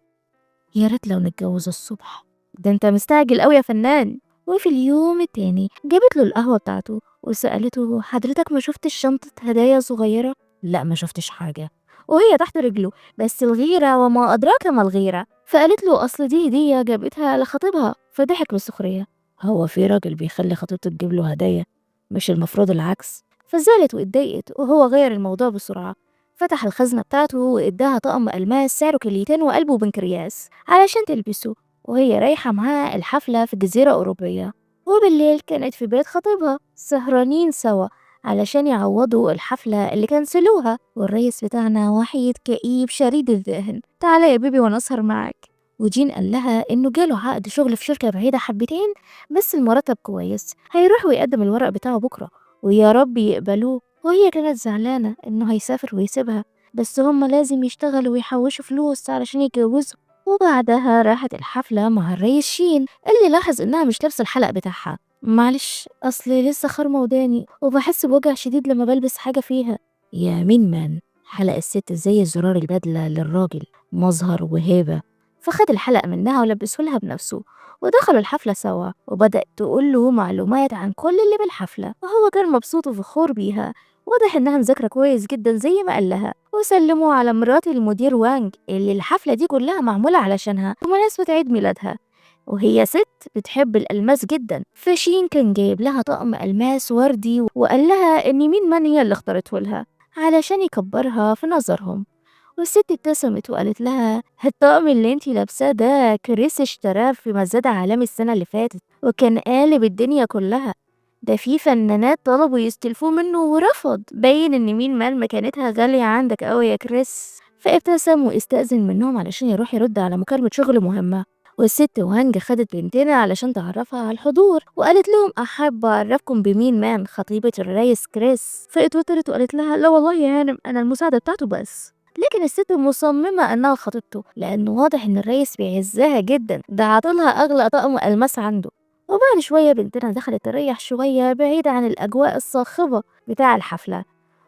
يا ريت لو نتجوز الصبح، ده انت مستعجل قوي يا فنان. وفي اليوم التاني جابت له القهوة بتاعته وسألته حضرتك ما شفتش شنطة هدايا صغيرة؟ لا ما شفتش حاجة، وهي تحت رجله، بس الغيرة وما أدراك ما الغيرة. فقالت له أصل دي هدية جابتها لخطيبها، فضحك بسخرية، هو في راجل بيخلي خطيبته تجيب له هدايا؟ مش المفروض العكس؟ فزعلت واتضايقت، وهو غير الموضوع بسرعة، فتح الخزنة بتاعته واداها طقم ألماس سعره كليتين وقلبه بنكرياس علشان تلبسه وهي رايحة معاه الحفلة في جزيرة أوروبية. وبالليل كانت في بيت خطيبها سهرانين سوا علشان يعوضوا الحفلة اللي كنسلوها. والريس بتاعنا وحيد كئيب شريد الذهن، تعالى يا بيبي وانا اسهر معاك. وجين قال لها انه جاله عقد شغل في شركة بعيدة حبتين بس المرتب كويس، هيروح ويقدم الورق بتاعه بكرة ويا رب يقبلوه. وهي كانت زعلانة انه هيسافر ويسيبها، بس هما لازم يشتغلوا ويحوشوا فلوس علشان يتجوزوا. وبعدها راحت الحفلة مع الريس شين اللي لاحظ انها مش لابسة الحلق بتاعها. معلش اصل لسه خرمة وداني وبحس بوجع شديد لما بلبس حاجة فيها. يا مين مان، حلق الست زي زرار البدلة للراجل، مظهر وهيبة. فخد الحلق منها ولبسه لها بنفسه، ودخلوا الحفلة سوا، وبدأت تقول له معلومات عن كل اللي بالحفلة، وهو كان مبسوط وفخور بيها، واضح إنها مذاكرة كويس جدا زي ما قال لها. وسلموا على مرات المدير وانج اللي الحفلة دي كلها معمولة علشانها بمناسبة عيد ميلادها، وهي ست بتحب الألماس جدا. فشين كان جايب لها طقم ألماس وردي وقال لها إن مين من هي اللي اختارته لها علشان يكبرها في نظرهم. والست ابتسمت وقالت لها الطقم اللي انتي لابساه ده كريس اشتراه في مزاد عالمي السنة اللي فاتت وكان قالب الدنيا كلها، ده في فنانات طلبوا يستلفوه منه ورفض، باين ان مين مان مكانتها غالية عندك قوي يا كريس. فابتسم واستأذن منهم علشان يروح يرد على مكالمة شغل مهمة. والست وهانج خدت بنتنا علشان تعرفها على الحضور، وقالت لهم احب اعرفكم بمين مان خطيبة الريس كريس. فاتوترت وقالت لها لا والله يا هانم انا المساعدة بتاعته بس. لكن الست مصممة انها خطيبته لانه واضح ان الريس بيعزها جدا، ده عطلها اغلى طقم الماس عنده. وبعد شوية بنتنا دخلت تريح شوية بعيد عن الأجواء الصاخبة بتاع الحفلة،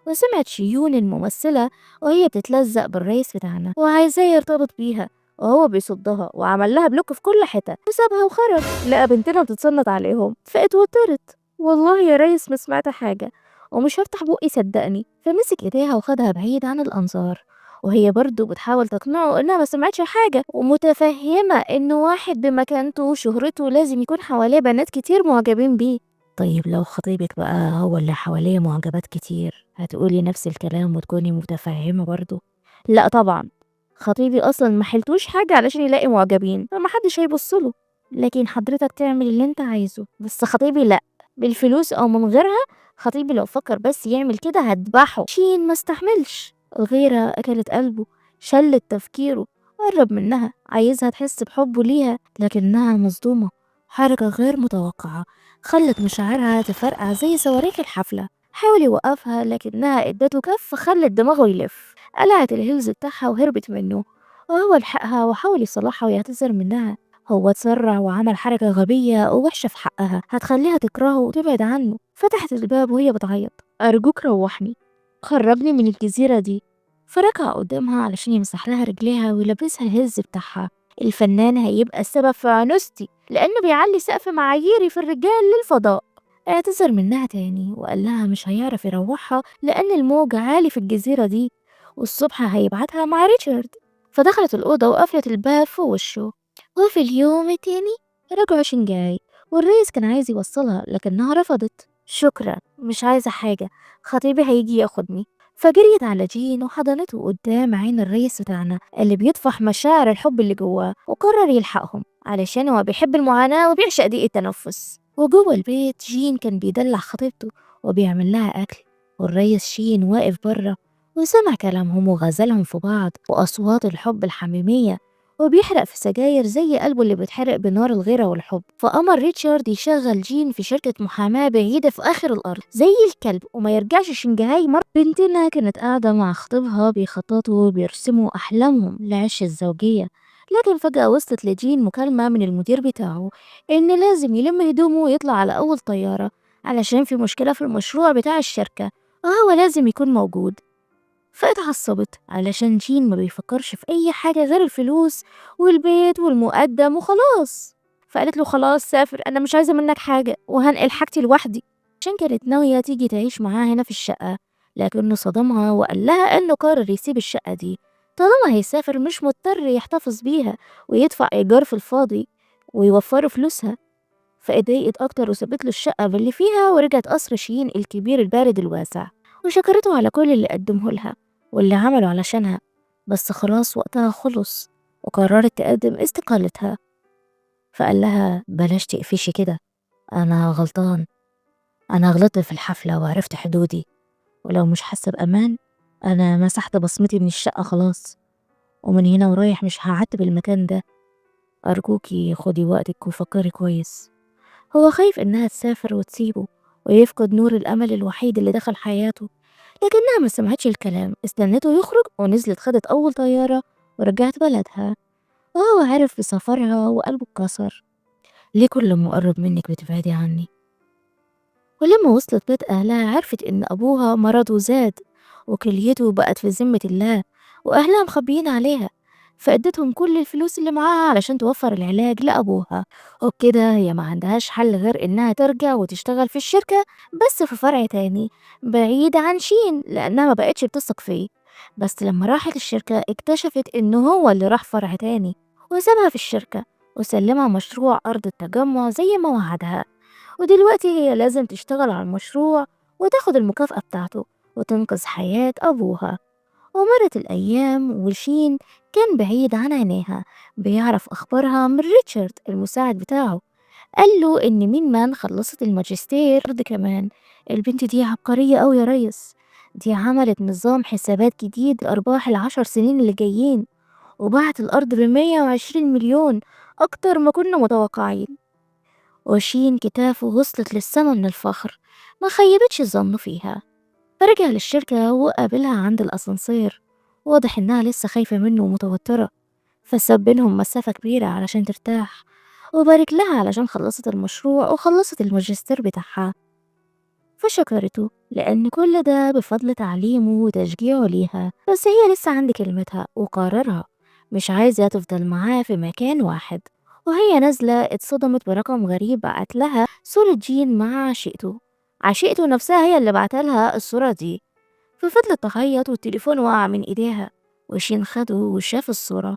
وسمعت شيون الممثلة وهي بتتلزق بالريس بتاعنا وعايزاه يرتبط بيها، وهو بيصدها وعمل لها block في كل حتة وسابها وخرج. لقى بنتنا بتتصنت عليهم فاتوترت، والله يا ريس ما سمعت حاجة ومش هفتح بقي صدقني. فمسك ايديها وخدها بعيد عن الأنظار، وهي برضو بتحاول تقنعه انها ما سمعتش حاجة ومتفهمة انه واحد بمكانته وشهرته لازم يكون حواليه بنات كتير معجبين بيه. طيب لو خطيبك بقى هو اللي حواليه معجبات كتير هتقولي نفس الكلام وتكوني متفهمة برضو؟ لا طبعا، خطيبي اصلا ما حلتوش حاجة علشان يلاقي معجبين فمحدش هيبصله، لكن حضرتك تعمل اللي انت عايزه، بس خطيبي لا، بالفلوس او من غيرها خطيبي لو فكر بس يعمل كده هذبحه. شين ما استحملش، الغيرة أكلت قلبه، شلت تفكيره، قرب منها عايزها تحس بحبه ليها، لكنها مصدومة. حركة غير متوقعة خلت مشاعرها تفرقع زي صواريخ الحفلة. حاول يوقفها لكنها ادته كف خلت دماغه يلف، قلعت ال heels بتاعها وهربت منه، وهو لحقها وحاول يصلحها ويعتذر منها. هو اتسرع وعمل حركة غبية ووحشة في حقها هتخليها تكرهه وتبعد عنه. فتحت الباب وهي بتعيط، أرجوك روحني، خرجني من الجزيرة دي. فركع قدامها علشان يمسح لها رجليها ويلبسها ال heels بتاعها. الفنان هيبقى السبب في عنوستي لأنه بيعلي سقف معاييري في الرجال للفضاء. اعتذر منها تاني وقال لها مش هيعرف يروحها لأن الموج عالي في الجزيرة دي، والصبح هيبعتها مع ريتشارد. فدخلت الأوضة وقفلت الباب في وشه. وفي اليوم التاني رجعوا شنغهاي، والرئيس كان عايز يوصلها لكنها رفضت. شكرا مش عايزة حاجة، خطيبي هيجي ياخدني. فجريت على جين وحضنته قدام عين الريس بتاعنا اللي بيطفح مشاعر الحب اللي جواه، وقرر يلحقهم علشان هو بيحب المعاناة وبيعشق ضيق التنفس. وجوه البيت جين كان بيدلع خطيبته وبيعمل لها أكل، والريس شين واقف بره وسمع كلامهم وغزلهم في بعض وأصوات الحب الحميمية، وبيحرق في سجاير زي قلبه اللي بيتحرق بنار الغيرة والحب. فأمر ريتشارد يشغل جين في شركة محاماة بعيدة في آخر الأرض زي الكلب وما يرجعش شنغهاي مرة. بنتنا كانت قاعدة مع خطيبها بيخططوا وبيرسموا أحلامهم لعش الزوجية، لكن فجأة وصلت لجين مكالمة من المدير بتاعه إن لازم يلم هدومه ويطلع على أول طيارة علشان في مشكلة في المشروع بتاع الشركة وهو لازم يكون موجود. فاتعصبت علشان جين ما بيفكرش في أي حاجة غير الفلوس والبيت والمقدم وخلاص. فقالت له خلاص سافر، أنا مش عايزة منك حاجة وهنقل حاجتي لوحدي، عشان كانت ناوية تيجي تعيش معاه هنا في الشقة. لكنه صدمها وقال لها إنه قرر يسيب الشقة دي طالما هيسافر، مش مضطر يحتفظ بيها ويدفع إيجار في الفاضي ويوفروا فلوسها. فاتضايقت أكتر وسابت له الشقة باللي فيها ورجعت قصر شين الكبير البارد الواسع، وشكرته على كل اللي قدمه لها واللي عمله علشانها. بس خلاص وقتها خلص وقررت تقدم استقالتها. فقال لها بلاش تقفشي كده، أنا غلطان، أنا غلطت في الحفلة وعرفت حدودي، ولو مش حاسة بأمان أنا مسحت بصمتي من الشقة خلاص، ومن هنا ورايح مش هعتب المكان ده، أرجوكي خدي وقتك وفكري كويس. هو خايف إنها تسافر وتسيبه ويفقد نور الأمل الوحيد اللي دخل حياته، لكنها ما سمعتش الكلام، استنته يخرج ونزلت خدت أول طيارة ورجعت بلدها. وهو عرف بسفرها وقلبه اتكسر، ليه كل ما أقرب منك بتبعدي عني؟ ولما وصلت بيت أهلها عرفت إن أبوها مرضه زاد وكليته بقت في ذمة الله وأهلها مخبيين عليها، فأدتهم كل الفلوس اللي معاها علشان توفر العلاج لأبوها. وبكده هي ما عندهاش حل غير إنها ترجع وتشتغل في الشركة بس في فرع تاني بعيد عن شين لأنها ما بقتش بتثق فيه. بس لما راحت الشركة اكتشفت إنه هو اللي راح فرع تاني وسابها في الشركة وسلمها مشروع أرض التجمع زي ما وعدها، ودلوقتي هي لازم تشتغل على المشروع وتاخد المكافأة بتاعته وتنقذ حياة أبوها. ومرت الأيام وشين كان بعيد عن عينيها، بيعرف أخبارها من ريتشارد المساعد بتاعه، قال له إن مين مان خلصت الماجستير كمان. البنت دي عبقرية أوي يا ريس، دي عملت نظام حسابات جديد لأرباح ال10 سنين اللي جايين، وباعت الأرض ب120 مليون أكتر ما كنا متوقعين. وشين كتافه وصلت للسما من الفخر، ما خيبتش الظن فيها. فرجع للشركة وقابلها عند الأسانسير، واضح إنها لسه خايفة منه ومتوترة، فساب بينهم مسافة كبيرة علشان ترتاح، وبارك لها علشان خلصت المشروع وخلصت الماجستير بتاعها. فشكرته لأن كل ده بفضل تعليمه وتشجيعه ليها، بس هي لسه عند كلمتها وقرارها، مش عايزة تفضل معاه في مكان واحد. وهي نازلة اتصدمت برقم غريب بعت لها صورة جين مع عشيقته، عشيقته نفسها هي اللي بعتلها الصورة دي. ففضلت تعيط والتليفون وقع من ايديها، وشين خده وشاف الصورة،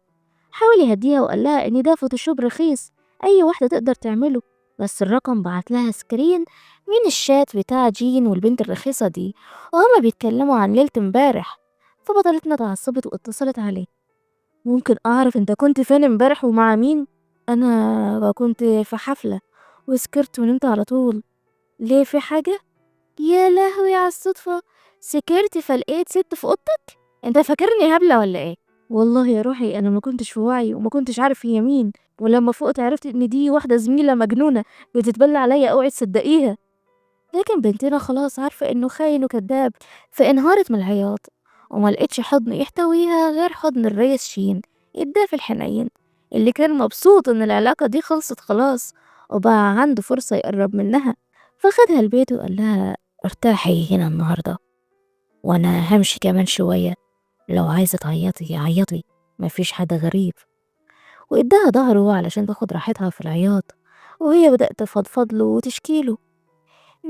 حاول يهديها وقال لها ان ده فوتوشوب رخيص اي واحدة تقدر تعمله، بس الرقم بعت لها screen من الشات بتاع جين والبنت الرخيصة دي وهما بيتكلموا عن ليلة امبارح. فبطلتنا اتعصبت واتصلت عليه، ممكن اعرف انت كنت فين امبارح ومع مين؟ انا كنت في حفلة وسكرت ونمت على طول. ليه في حاجة؟ يا لهوي على الصدفة، سكرت فلقيت ست في اوضتك؟ انت فاكرني هبلة ولا ايه؟ والله يا روحي انا ما كنتش في وعي وما كنتش عارف هي مين، ولما فقت عرفت ان دي واحدة زميلة مجنونة بتتبلى عليا، اوعي تصدقيها. لكن بنتنا خلاص عارفة انه خاين وكذاب، فانهارت من العياط وما لقتش حضن يحتويها غير حضن الريس شين الدافي الحنين اللي كان مبسوط ان العلاقة دي خلصت خلاص وبقى عنده فرصة يقرب منها. فخدها البيت وقال لها ارتاحي هنا النهاردة وانا همشي كمان شوية، لو عايزة تعيطي عيطي مفيش حد غريب. واداها ظهره علشان تاخد راحتها في العياط، وهي بدأت تفضفض له وتشكيله،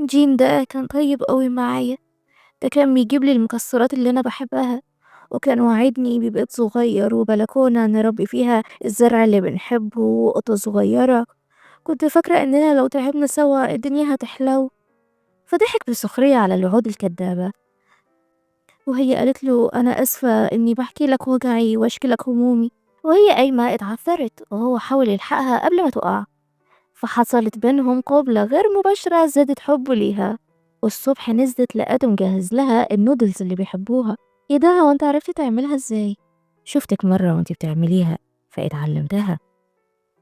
جين ده كان طيب قوي معايا، ده كان بيجيب لي المكسرات اللي انا بحبها، وكان وعدني ببيت صغير وبلكونة نربي فيها الزرع اللي بنحبه وقطة صغيرة، كنت فاكرة اننا لو تعبنا سوا الدنيا هتحلو. فضحك بسخرية على الوعود الكدابة. وهي قالت له أنا أسفة إني بحكي لك وجعي وأشكي لك همومي. وهي قايمة اتعثرت وهو حاول يلحقها قبل ما تقع، فحصلت بينهم قبلة غير مباشرة زادت حبه ليها. والصبح نزلت لقاته مجهز لها النودلز اللي بيحبوها. ايه ده، هو انت عرفتي تعملها ازاي؟ شفتك مرة وانت بتعمليها فاتعلمتها،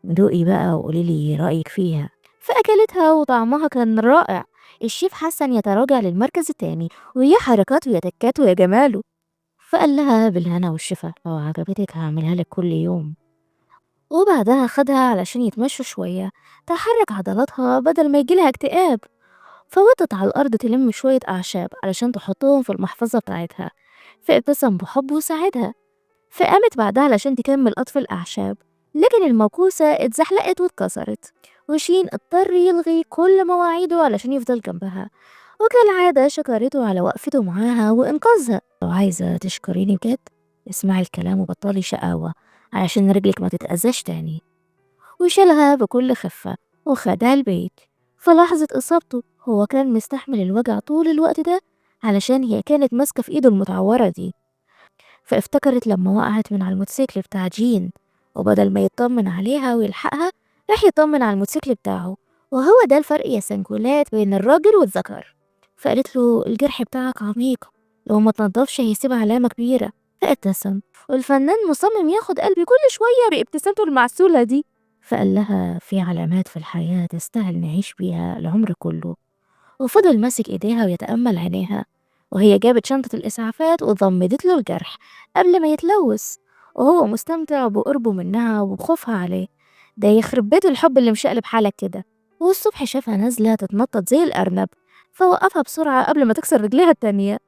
دوقي بقى وقولي لي رأيك فيها. فأكلتها وطعمها كان رائع. الشيف حسن يتراجع للمركز التاني، ويا حركاته يا تكاته يا جماله. فقال لها بالهنا والشفا، لو عجبتك هعملها لك كل يوم. وبعدها خدها علشان يتمشوا شوية، تحرك عضلاتها بدل ما يجيلها اكتئاب. فوطت على الأرض تلم شوية أعشاب علشان تحطهم في المحفظة بتاعتها، فابتسم بحب وساعدها. فقامت بعدها علشان تكمل قطف الأعشاب، لكن الموكوسة اتزحلقت واتكسرت، وشين اضطر يلغي كل مواعيده علشان يفضل جنبها. وكالعادة شكرته على وقفته معاها وإنقاذها. لو عايزة تشكريني بجد اسمعي الكلام وبطلي شقاوة علشان رجلك ما تتأذاش تاني. وشالها بكل خفة وخدها البيت. فلحظة إصابته هو كان مستحمل الوجع طول الوقت ده علشان هي كانت ماسكة في إيده المتعورة دي. فافتكرت لما وقعت من على الموتوسيكل بتاع جين، وبدل ما يطمن عليها ويلحقها راح يطمن على الموتوسيكل بتاعه. وهو ده الفرق يا سنكولات بين الراجل والذكر. فقالت له الجرح بتاعك عميق، لو ما تنضفش هيسيب علامة كبيرة. فابتسم، والفنان مصمم ياخد قلبي كل شوية بابتسامته المعسولة دي. فقال لها في علامات في الحياة تستاهل نعيش بيها العمر كله. وفضل ماسك ايديها ويتأمل عينيها، وهي جابت شنطة الإسعافات وضمدت له الجرح قبل ما يتلوث، وهو مستمتع بقربه منها وبخوفها عليه. ده يخرب بيت الحب اللي مشقلب حالك كده. والصبح شافها نازلة تتنطط زي الأرنب، فوقفها بسرعة قبل ما تكسر رجليها التانية،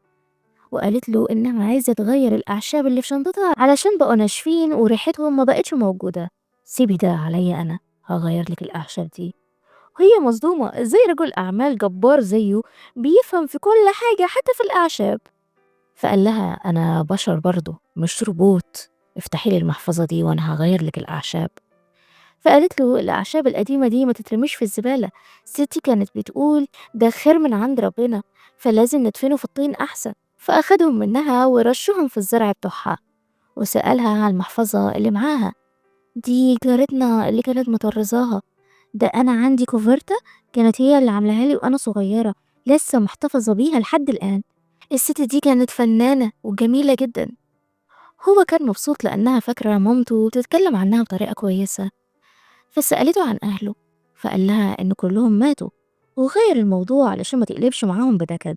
وقالت له إنها عايزة تغير الأعشاب اللي في شنطتها علشان بقوا ناشفين وريحتهم ما بقتش موجودة. سيبي ده عليا أنا، هغير لك الأعشاب دي. وهي مصدومة إزاي رجل أعمال جبار زيه بيفهم في كل حاجة حتى في الأعشاب. فقال لها أنا بشر برضه مش روبوت، افتحي لي المحفظة دي وأنا هغير لك الأعشاب. فقالت له الأعشاب القديمة دي ما تترميش في الزبالة، ستي كانت بتقول ده خير من عند ربنا فلازم ندفنه في الطين أحسن. فأخدهم منها ورشهم في الزرع بتوعها. وسألها على المحفظة اللي معاها، دي جارتنا اللي كانت مطرزاها، ده أنا عندي كوفرتا كانت هي اللي عاملاها لي وأنا صغيرة، لسه محتفظة بيها لحد الآن. الست دي كانت فنانة وجميلة جدا. هو كان مبسوط لأنها فاكرة مامته وبتتكلم عنها بطريقة كويسة. فسألته عن أهله، فقال لها إن كلهم ماتوا، وغير الموضوع علشان ما تقلبش معاهم بنكد.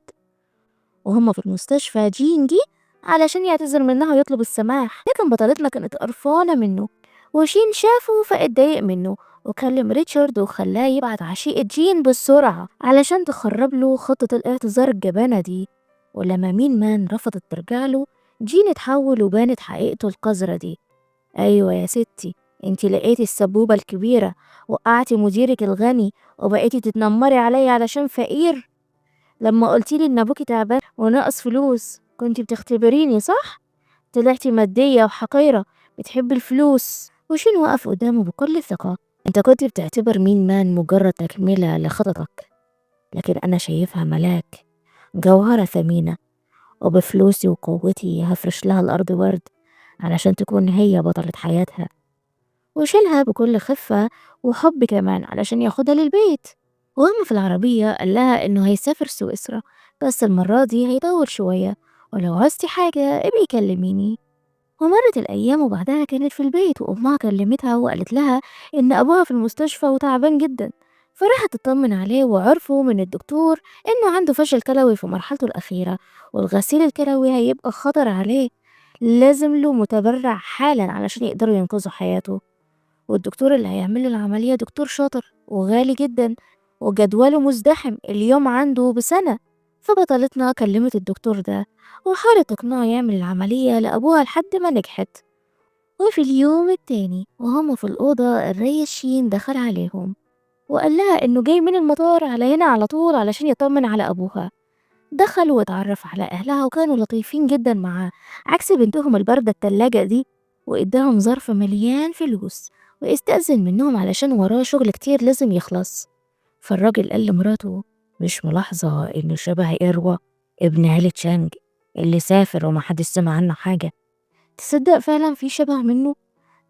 وهم في المستشفى جين جه علشان يعتذر منها ويطلب السماح، لكن بطلتنا كانت قرفانة منه، وشين شافه فاتضايق منه وكلم ريتشارد وخلاه يبعت عشيقة جين بسرعة علشان تخرب له خطة الاعتذار الجبانة دي. ولما مين مان رفضت ترجع له، جين اتحول وبانت حقيقته القذرة دي. أيوة يا ستي، انتي لقيتي السبوبة الكبيرة، وقعتي مديرك الغني وبقيتي تتنمري عليا علشان فقير. لما قلتيلي ان ابوكي تعبان وناقص فلوس كنتي بتختبريني صح؟ طلعتي مادية وحقيرة بتحبي الفلوس. وشين وقف قدامه بكل ثقة، انت كنت بتعتبر مين مان مجرد تكملة لخططك، لكن انا شايفها ملاك، جوهرة ثمينة، وبفلوسي وقوتي هفرش لها الارض ورد علشان تكون هي بطلة حياتها. وشيلها بكل خفة وحب كمان علشان ياخدها للبيت. وهم في العربية قال لها إنه هيسافر سويسرا، بس المرة دي هيطول شوية، ولو عوزتي حاجة ابقي كلميني. ومرت الأيام وبعدها كانت في البيت، وأمها كلمتها وقالت لها إن أبوها في المستشفى وتعبان جدا، فراحت تطمن عليه، وعرفوا من الدكتور إنه عنده فشل كلوي في مرحلته الأخيرة، والغسيل الكلوي هيبقى خطر عليه، لازم له متبرع حالا علشان يقدروا ينقذوا حياته. والدكتور اللي هيعمل له العملية دكتور شاطر وغالي جدا، وجدوله مزدحم، اليوم عنده بسنة. فبطلتنا كلمت الدكتور ده وحاولت تقنعه يعمل العملية لأبوها لحد ما نجحت. وفي اليوم التاني وهم في الأوضة، الريس شين دخل عليهم وقال لها إنه جاي من المطار على هنا على طول علشان يطمن على أبوها. دخل واتعرف على أهلها وكانوا لطيفين جدا معاه، عكس بنتهم الباردة التلاجة دي، وإداهم ظرف مليان فلوس واستأذن منهم علشان وراه شغل كتير لازم يخلص. فالراجل قال لمراته مش ملاحظة إنه شبه إروى ابن عيلة شانج اللي سافر ومحدش سمع عنه حاجة؟ تصدق فعلا في شبه منه،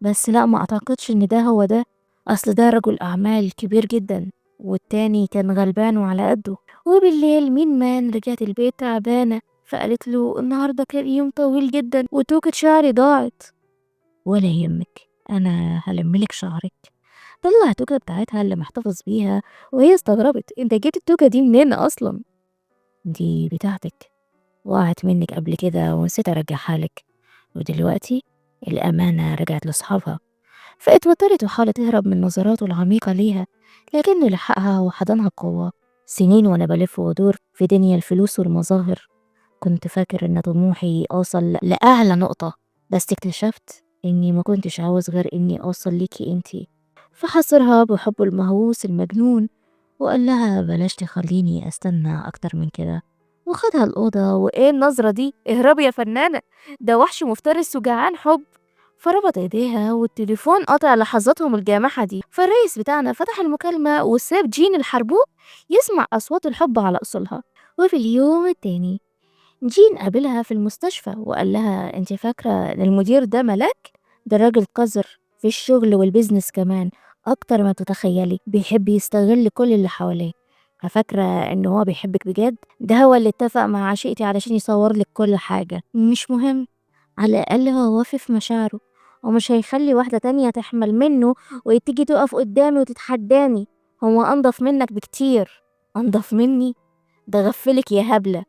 بس لا ما أعتقدش إن ده هو ده، أصل ده رجل أعمال كبير جدا والتاني كان غلبان وعلى قده. وبالليل مين مان رجعت البيت تعبانة، فقالت له النهاردة كان يوم طويل جدا وتوكة شعري ضاعت. ولا يهمك، أنا هلملك شعرك. طلع التوكة بتاعتها اللي محتفظ بيها، وهي استغربت، انت جبت التوكة دي منين أصلا؟ دي بتاعتك، وقعت منك قبل كده ونسيت أرجعها لك، ودلوقتي الأمانة رجعت لأصحابها. فاتوترت وحاولت تهرب من نظراته العميقة ليها، لكنه لحقها وحضنها بقوة. سنين وأنا بلف وأدور في دنيا الفلوس والمظاهر، كنت فاكر إن طموحي أوصل لأعلى نقطة، بس اكتشفت إني ما كنتش عاوز غير إني أوصل ليكي إنتي. فحصرها بحبه المهووس المجنون وقال لها بلاش تخليني أستنى أكتر من كده، وخدها الأوضة. وإيه النظرة دي؟ اهربي يا فنانة، ده وحش مفترس وجعان حب. فربط ايديها والتليفون قطع لحظاتهم الجامحة دي. فالرئيس بتاعنا فتح المكالمة وساب جين الحربوق يسمع أصوات الحب على أصولها. وفي اليوم التاني جين قابلها في المستشفى وقال لها انت فاكرة ان المدير ده ملاك؟ ده راجل قذر في الشغل وال business كمان أكتر ما تتخيلي، بيحب يستغل كل اللي حواليه. ففاكرة إن هو بيحبك بجد؟ ده هو اللي اتفق مع عشيقتي علشان يصور لك كل حاجة. مش مهم، على الأقل هو وافي في مشاعره ومش هيخلي واحدة تانية تحمل منه وتيجي تقف قدامي وتتحداني. هو أنضف منك بكتير. أنضف مني؟ ده غفلك يا هبلة.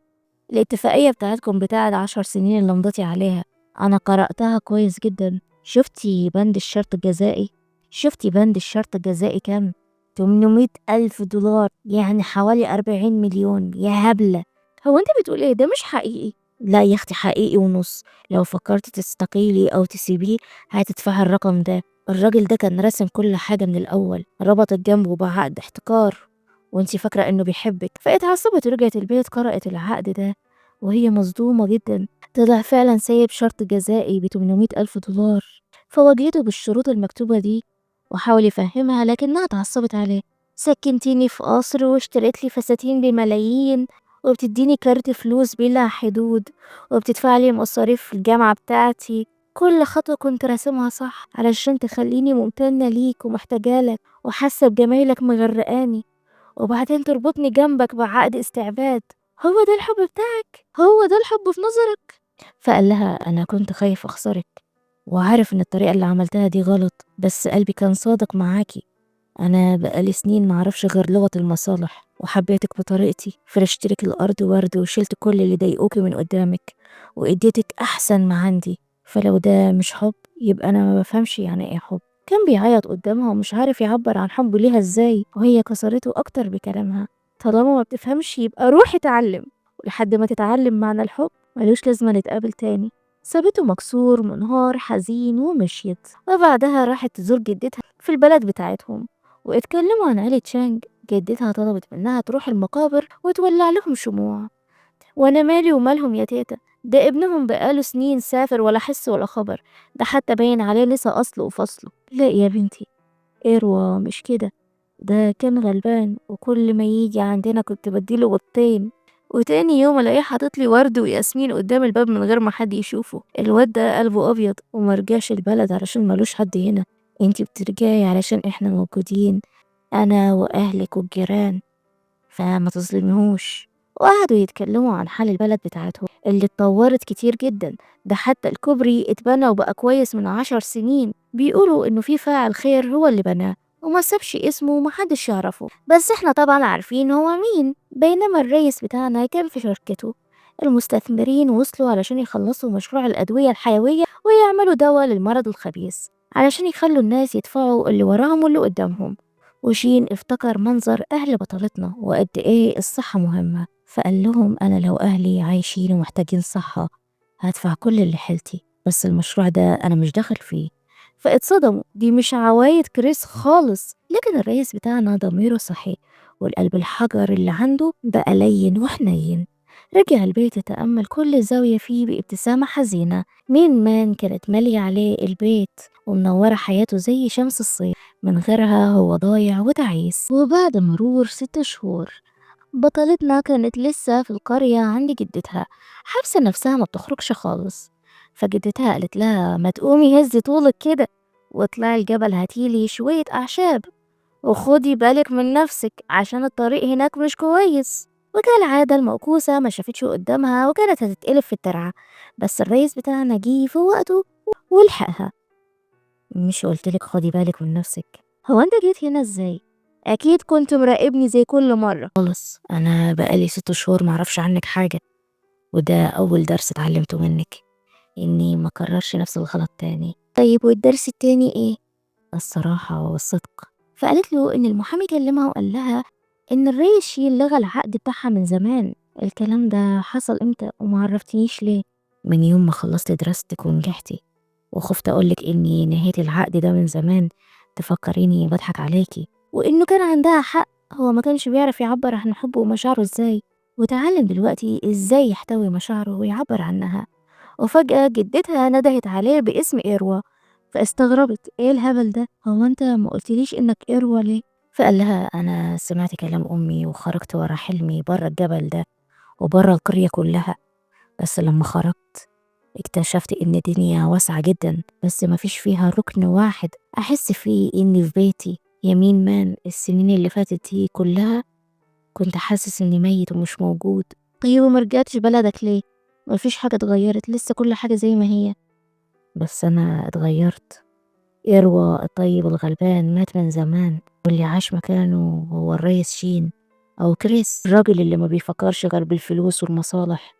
الاتفاقية بتاعتكم بتاعت 10 سنين اللي مضيتي عليها أنا قرأتها كويس جدا. شفتي بند الشرط الجزائي؟ شفتي بند الشرط الجزائي كام؟ 800,000 دولار، يعني حوالي 40 مليون يا هبلة. هو أنت بتقول إيه؟ ده مش حقيقي. لا يا أختي حقيقي ونص. لو فكرت تستقيلي أو تسيبيه هتدفعي الرقم ده. الراجل ده كان راسم كل حاجة من الأول، ربطت جنبه بعقد احتكار وانتي فاكرة إنه بيحبك. فاتعصبت ورجعت البيت قرأت العقد ده وهي مصدومة جدا. طلع فعلا سايب شرط جزائي ب800,000 دولار. فواجهته بالشروط المكتوبة دي وحاول يفهمها، لكنها اتعصبت عليه. سكنتيني في قصر واشتريت لي فساتين بملايين وبتديني كارت فلوس بلا حدود وبتدفع لي مصاريف الجامعة بتاعتي. كل خطوة كنت راسمها صح علشان تخليني ممتنة ليك ومحتاجالك وحاسة بجمايلك مغرقاني، وبعدين تربطني جنبك بعقد استعباد. هو ده الحب بتاعك؟ هو ده الحب في نظرك؟ فقال لها أنا كنت خايف أخسرك وعارف إن الطريقة اللي عملتها دي غلط، بس قلبي كان صادق معاكي. أنا بقالي سنين معرفش غير لغة المصالح، وحبيتك بطريقتي، فرشتلك الأرض ورد وشلت كل اللي ضايقوكي من قدامك وإديتك أحسن ما عندي. فلو ده مش حب يبقى أنا ما بفهمش يعني إيه حب. كان بيعيط قدامها ومش عارف يعبر عن حبه ليها إزاي، وهي كسرته أكتر بكلامها. طالما ما بتفهمش يبقى روحي اتعلم، ولحد ما تتعلم معنى الحب ملوش لازمة نتقابل تاني. سابته مكسور منهار حزين ومشيت. وبعدها راحت تزور جدتها في البلد بتاعتهم واتكلموا عن عيلة شانج. جدتها طلبت منها تروح المقابر وتولع لهم شموع. وانا مالي ومالهم يا تيتا، ده ابنهم بقاله سنين سافر ولا حس ولا خبر، ده حتى باين عليه لسه أصله وفصله. لا يا بنتي إروى مش كده، ده كان غلبان وكل ما يجي عندنا كنت بديله بطين، وتاني يوم الاقيه حاطط لي ورد وياسمين قدام الباب من غير ما حد يشوفه. الواد ده قلبه ابيض ومرجعش البلد علشان ملوش حد هنا. انتي بترجعي علشان احنا موجودين، انا واهلك والجيران، فما تظلميهوش. وقعدوا يتكلموا عن حال البلد بتاعتهم اللي اتطورت كتير جدا، ده حتى الكوبري اتبنى وبقى كويس من 10 سنين. بيقولوا انه في فاعل خير هو اللي بناه وما سابش اسمه ومحدش يعرفه، بس احنا طبعا عارفين هو مين. بينما الرئيس بتاعنا كان في شركته، المستثمرين وصلوا علشان يخلصوا مشروع الأدوية الحيوية ويعملوا دواء للمرض الخبيث علشان يخلوا الناس يدفعوا اللي وراهم واللي قدامهم. وشين افتكر منظر أهل بطلتنا وقد إيه الصحة مهمة، فقال لهم أنا لو أهلي عايشين ومحتاجين صحة هدفع كل اللي حيلتي، بس المشروع ده أنا مش داخل فيه. فاتصدموا، دي مش عوايد كريس خالص. لكن الرئيس بتاعنا ضميره صحي والقلب الحجر اللي عنده بقى لين وحنين. رجع البيت يتأمل كل زاوية فيه بابتسامة حزينة. مين مان كانت مالية عليه البيت ومنورة حياته زي شمس الصيف، من غيرها هو ضايع وتعيس. وبعد مرور 6 شهور بطلتنا كانت لسه في القرية عند جدتها، حابسة نفسها ما بتخرجش خالص. فجدتها قالت لها ما تقومي هزي طولك كده واطلعي الجبل هاتيلي شوية أعشاب، وخدي بالك من نفسك عشان الطريق هناك مش كويس. وكالعادة الموكوسة ما شافتش قدامها وكانت هتتقلب في الترعة، بس الريس بتاعنا جه في وقته ولحقها. مش قلتلك خدي بالك من نفسك؟ هو انت جيت هنا ازاي؟ اكيد كنت مراقبني زي كل مرة. خالص، انا بقالي 6 شهور معرفش عنك حاجة، وده اول درس اتعلمته منك، اني ما اكررش نفس الغلط تاني. طيب والدرس التاني ايه؟ الصراحة والصدق. فقالت له ان المحامي كلمها وقال لها ان الريس شين لغى العقد بتاعها من زمان. الكلام ده حصل امتى وما عرفتنيش ليه؟ من يوم ما خلصت دراستك ونجحتي، وخفت اقولك اني نهيت العقد ده من زمان تفكريني بضحك عليكي. وانه كان عندها حق، هو ما كانش بيعرف يعبر عن حبه ومشاعره ازاي، وتعلم دلوقتي ازاي يحتوي مشاعره ويعبر عنها. وفجأة جدتها ندهت عليه باسم إيروا، فاستغربت ايه الهبل ده، هو انت ما قلتليش انك إيروا ليه؟ فقال لها انا سمعت كلام امي وخرجت ورا حلمي بره الجبل ده وبره القرية كلها، بس لما خرجت اكتشفت ان الدنيا واسعة جدا، بس ما فيش فيها ركن واحد احس فيه اني في بيتي. يمين مان السنين اللي فاتت دي كلها كنت حاسس اني ميت ومش موجود. طيب وما رجعتش بلدك ليه؟ ما فيش حاجة اتغيرت، لسه كل حاجة زي ما هي. بس انا اتغيرت. إيروا الطيب الغلبان مات من زمان، واللي عاش مكانه هو الريس شين أو كريس، الراجل اللي ما بيفكرش غير بالفلوس والمصالح.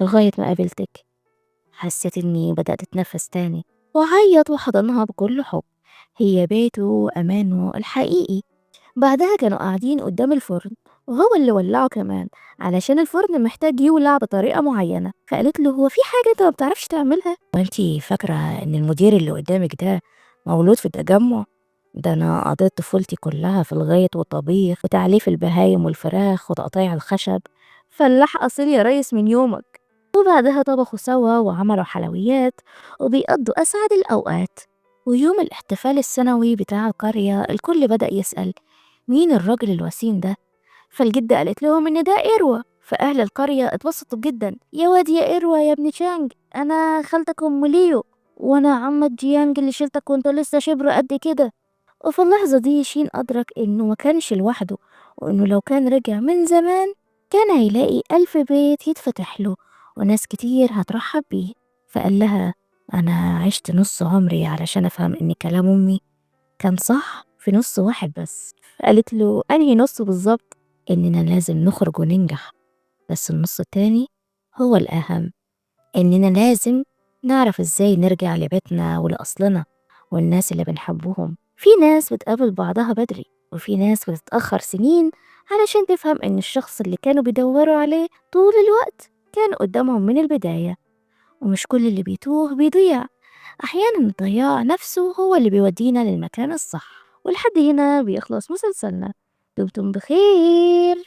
لغاية ما قابلتك حسيت إني بدأت أتنفس تاني. وعيط وحضنها بكل حب، هي بيته وأمانه الحقيقي. بعدها كانوا قاعدين قدام الفرن، وهو اللي ولعه كمان علشان الفرن محتاج يولع بطريقة معينة. فقالت له هو في حاجة انت ما بتعرفش تعملها؟ وانتي فاكرة ان المدير اللي قدامك ده مولود في التجمع؟ ده انا قضيت طفولتي كلها في الغيط والطبيخ وتعليف البهايم والفراخ وتقطيع الخشب، فلاح اصيل يا ريس من يومك. وبعدها طبخوا سوا وعملوا حلويات وبيقضوا اسعد الاوقات. ويوم الاحتفال السنوي بتاع القرية الكل بدأ يسأل مين الراجل الوسيم ده؟ فالجدة قالت لهم إن ده إيروا. فأهل القرية اتبسطوا جدا، يا واد يا إيروا يا ابن شانج، أنا خالتك أم ليو، وأنا عمك جيانج اللي شلتك وأنت لسه شبر قد كده. وفي اللحظة دي شين أدرك إنه ما كانش لوحده، وإنه لو كان رجع من زمان كان هيلاقي 1000 بيت يتفتح له وناس كتير هترحب بيه. فقال لها أنا عشت نص عمري علشان أفهم إن كلام أمي كان صح في نص واحد بس. فقالت له أنهي نص بالظبط؟ إننا لازم نخرج وننجح، بس النص التاني هو الأهم، إننا لازم نعرف إزاي نرجع لبيتنا ولأصلنا والناس اللي بنحبهم. في ناس بتقابل بعضها بدري، وفي ناس بتتأخر سنين علشان تفهم إن الشخص اللي كانوا بيدوروا عليه طول الوقت كان قدامهم من البداية. ومش كل اللي بيتوه بيضيع، أحيانا الضياع نفسه هو اللي بيودينا للمكان الصح. ولحد هنا بيخلص مسلسلنا. دمتم بخير.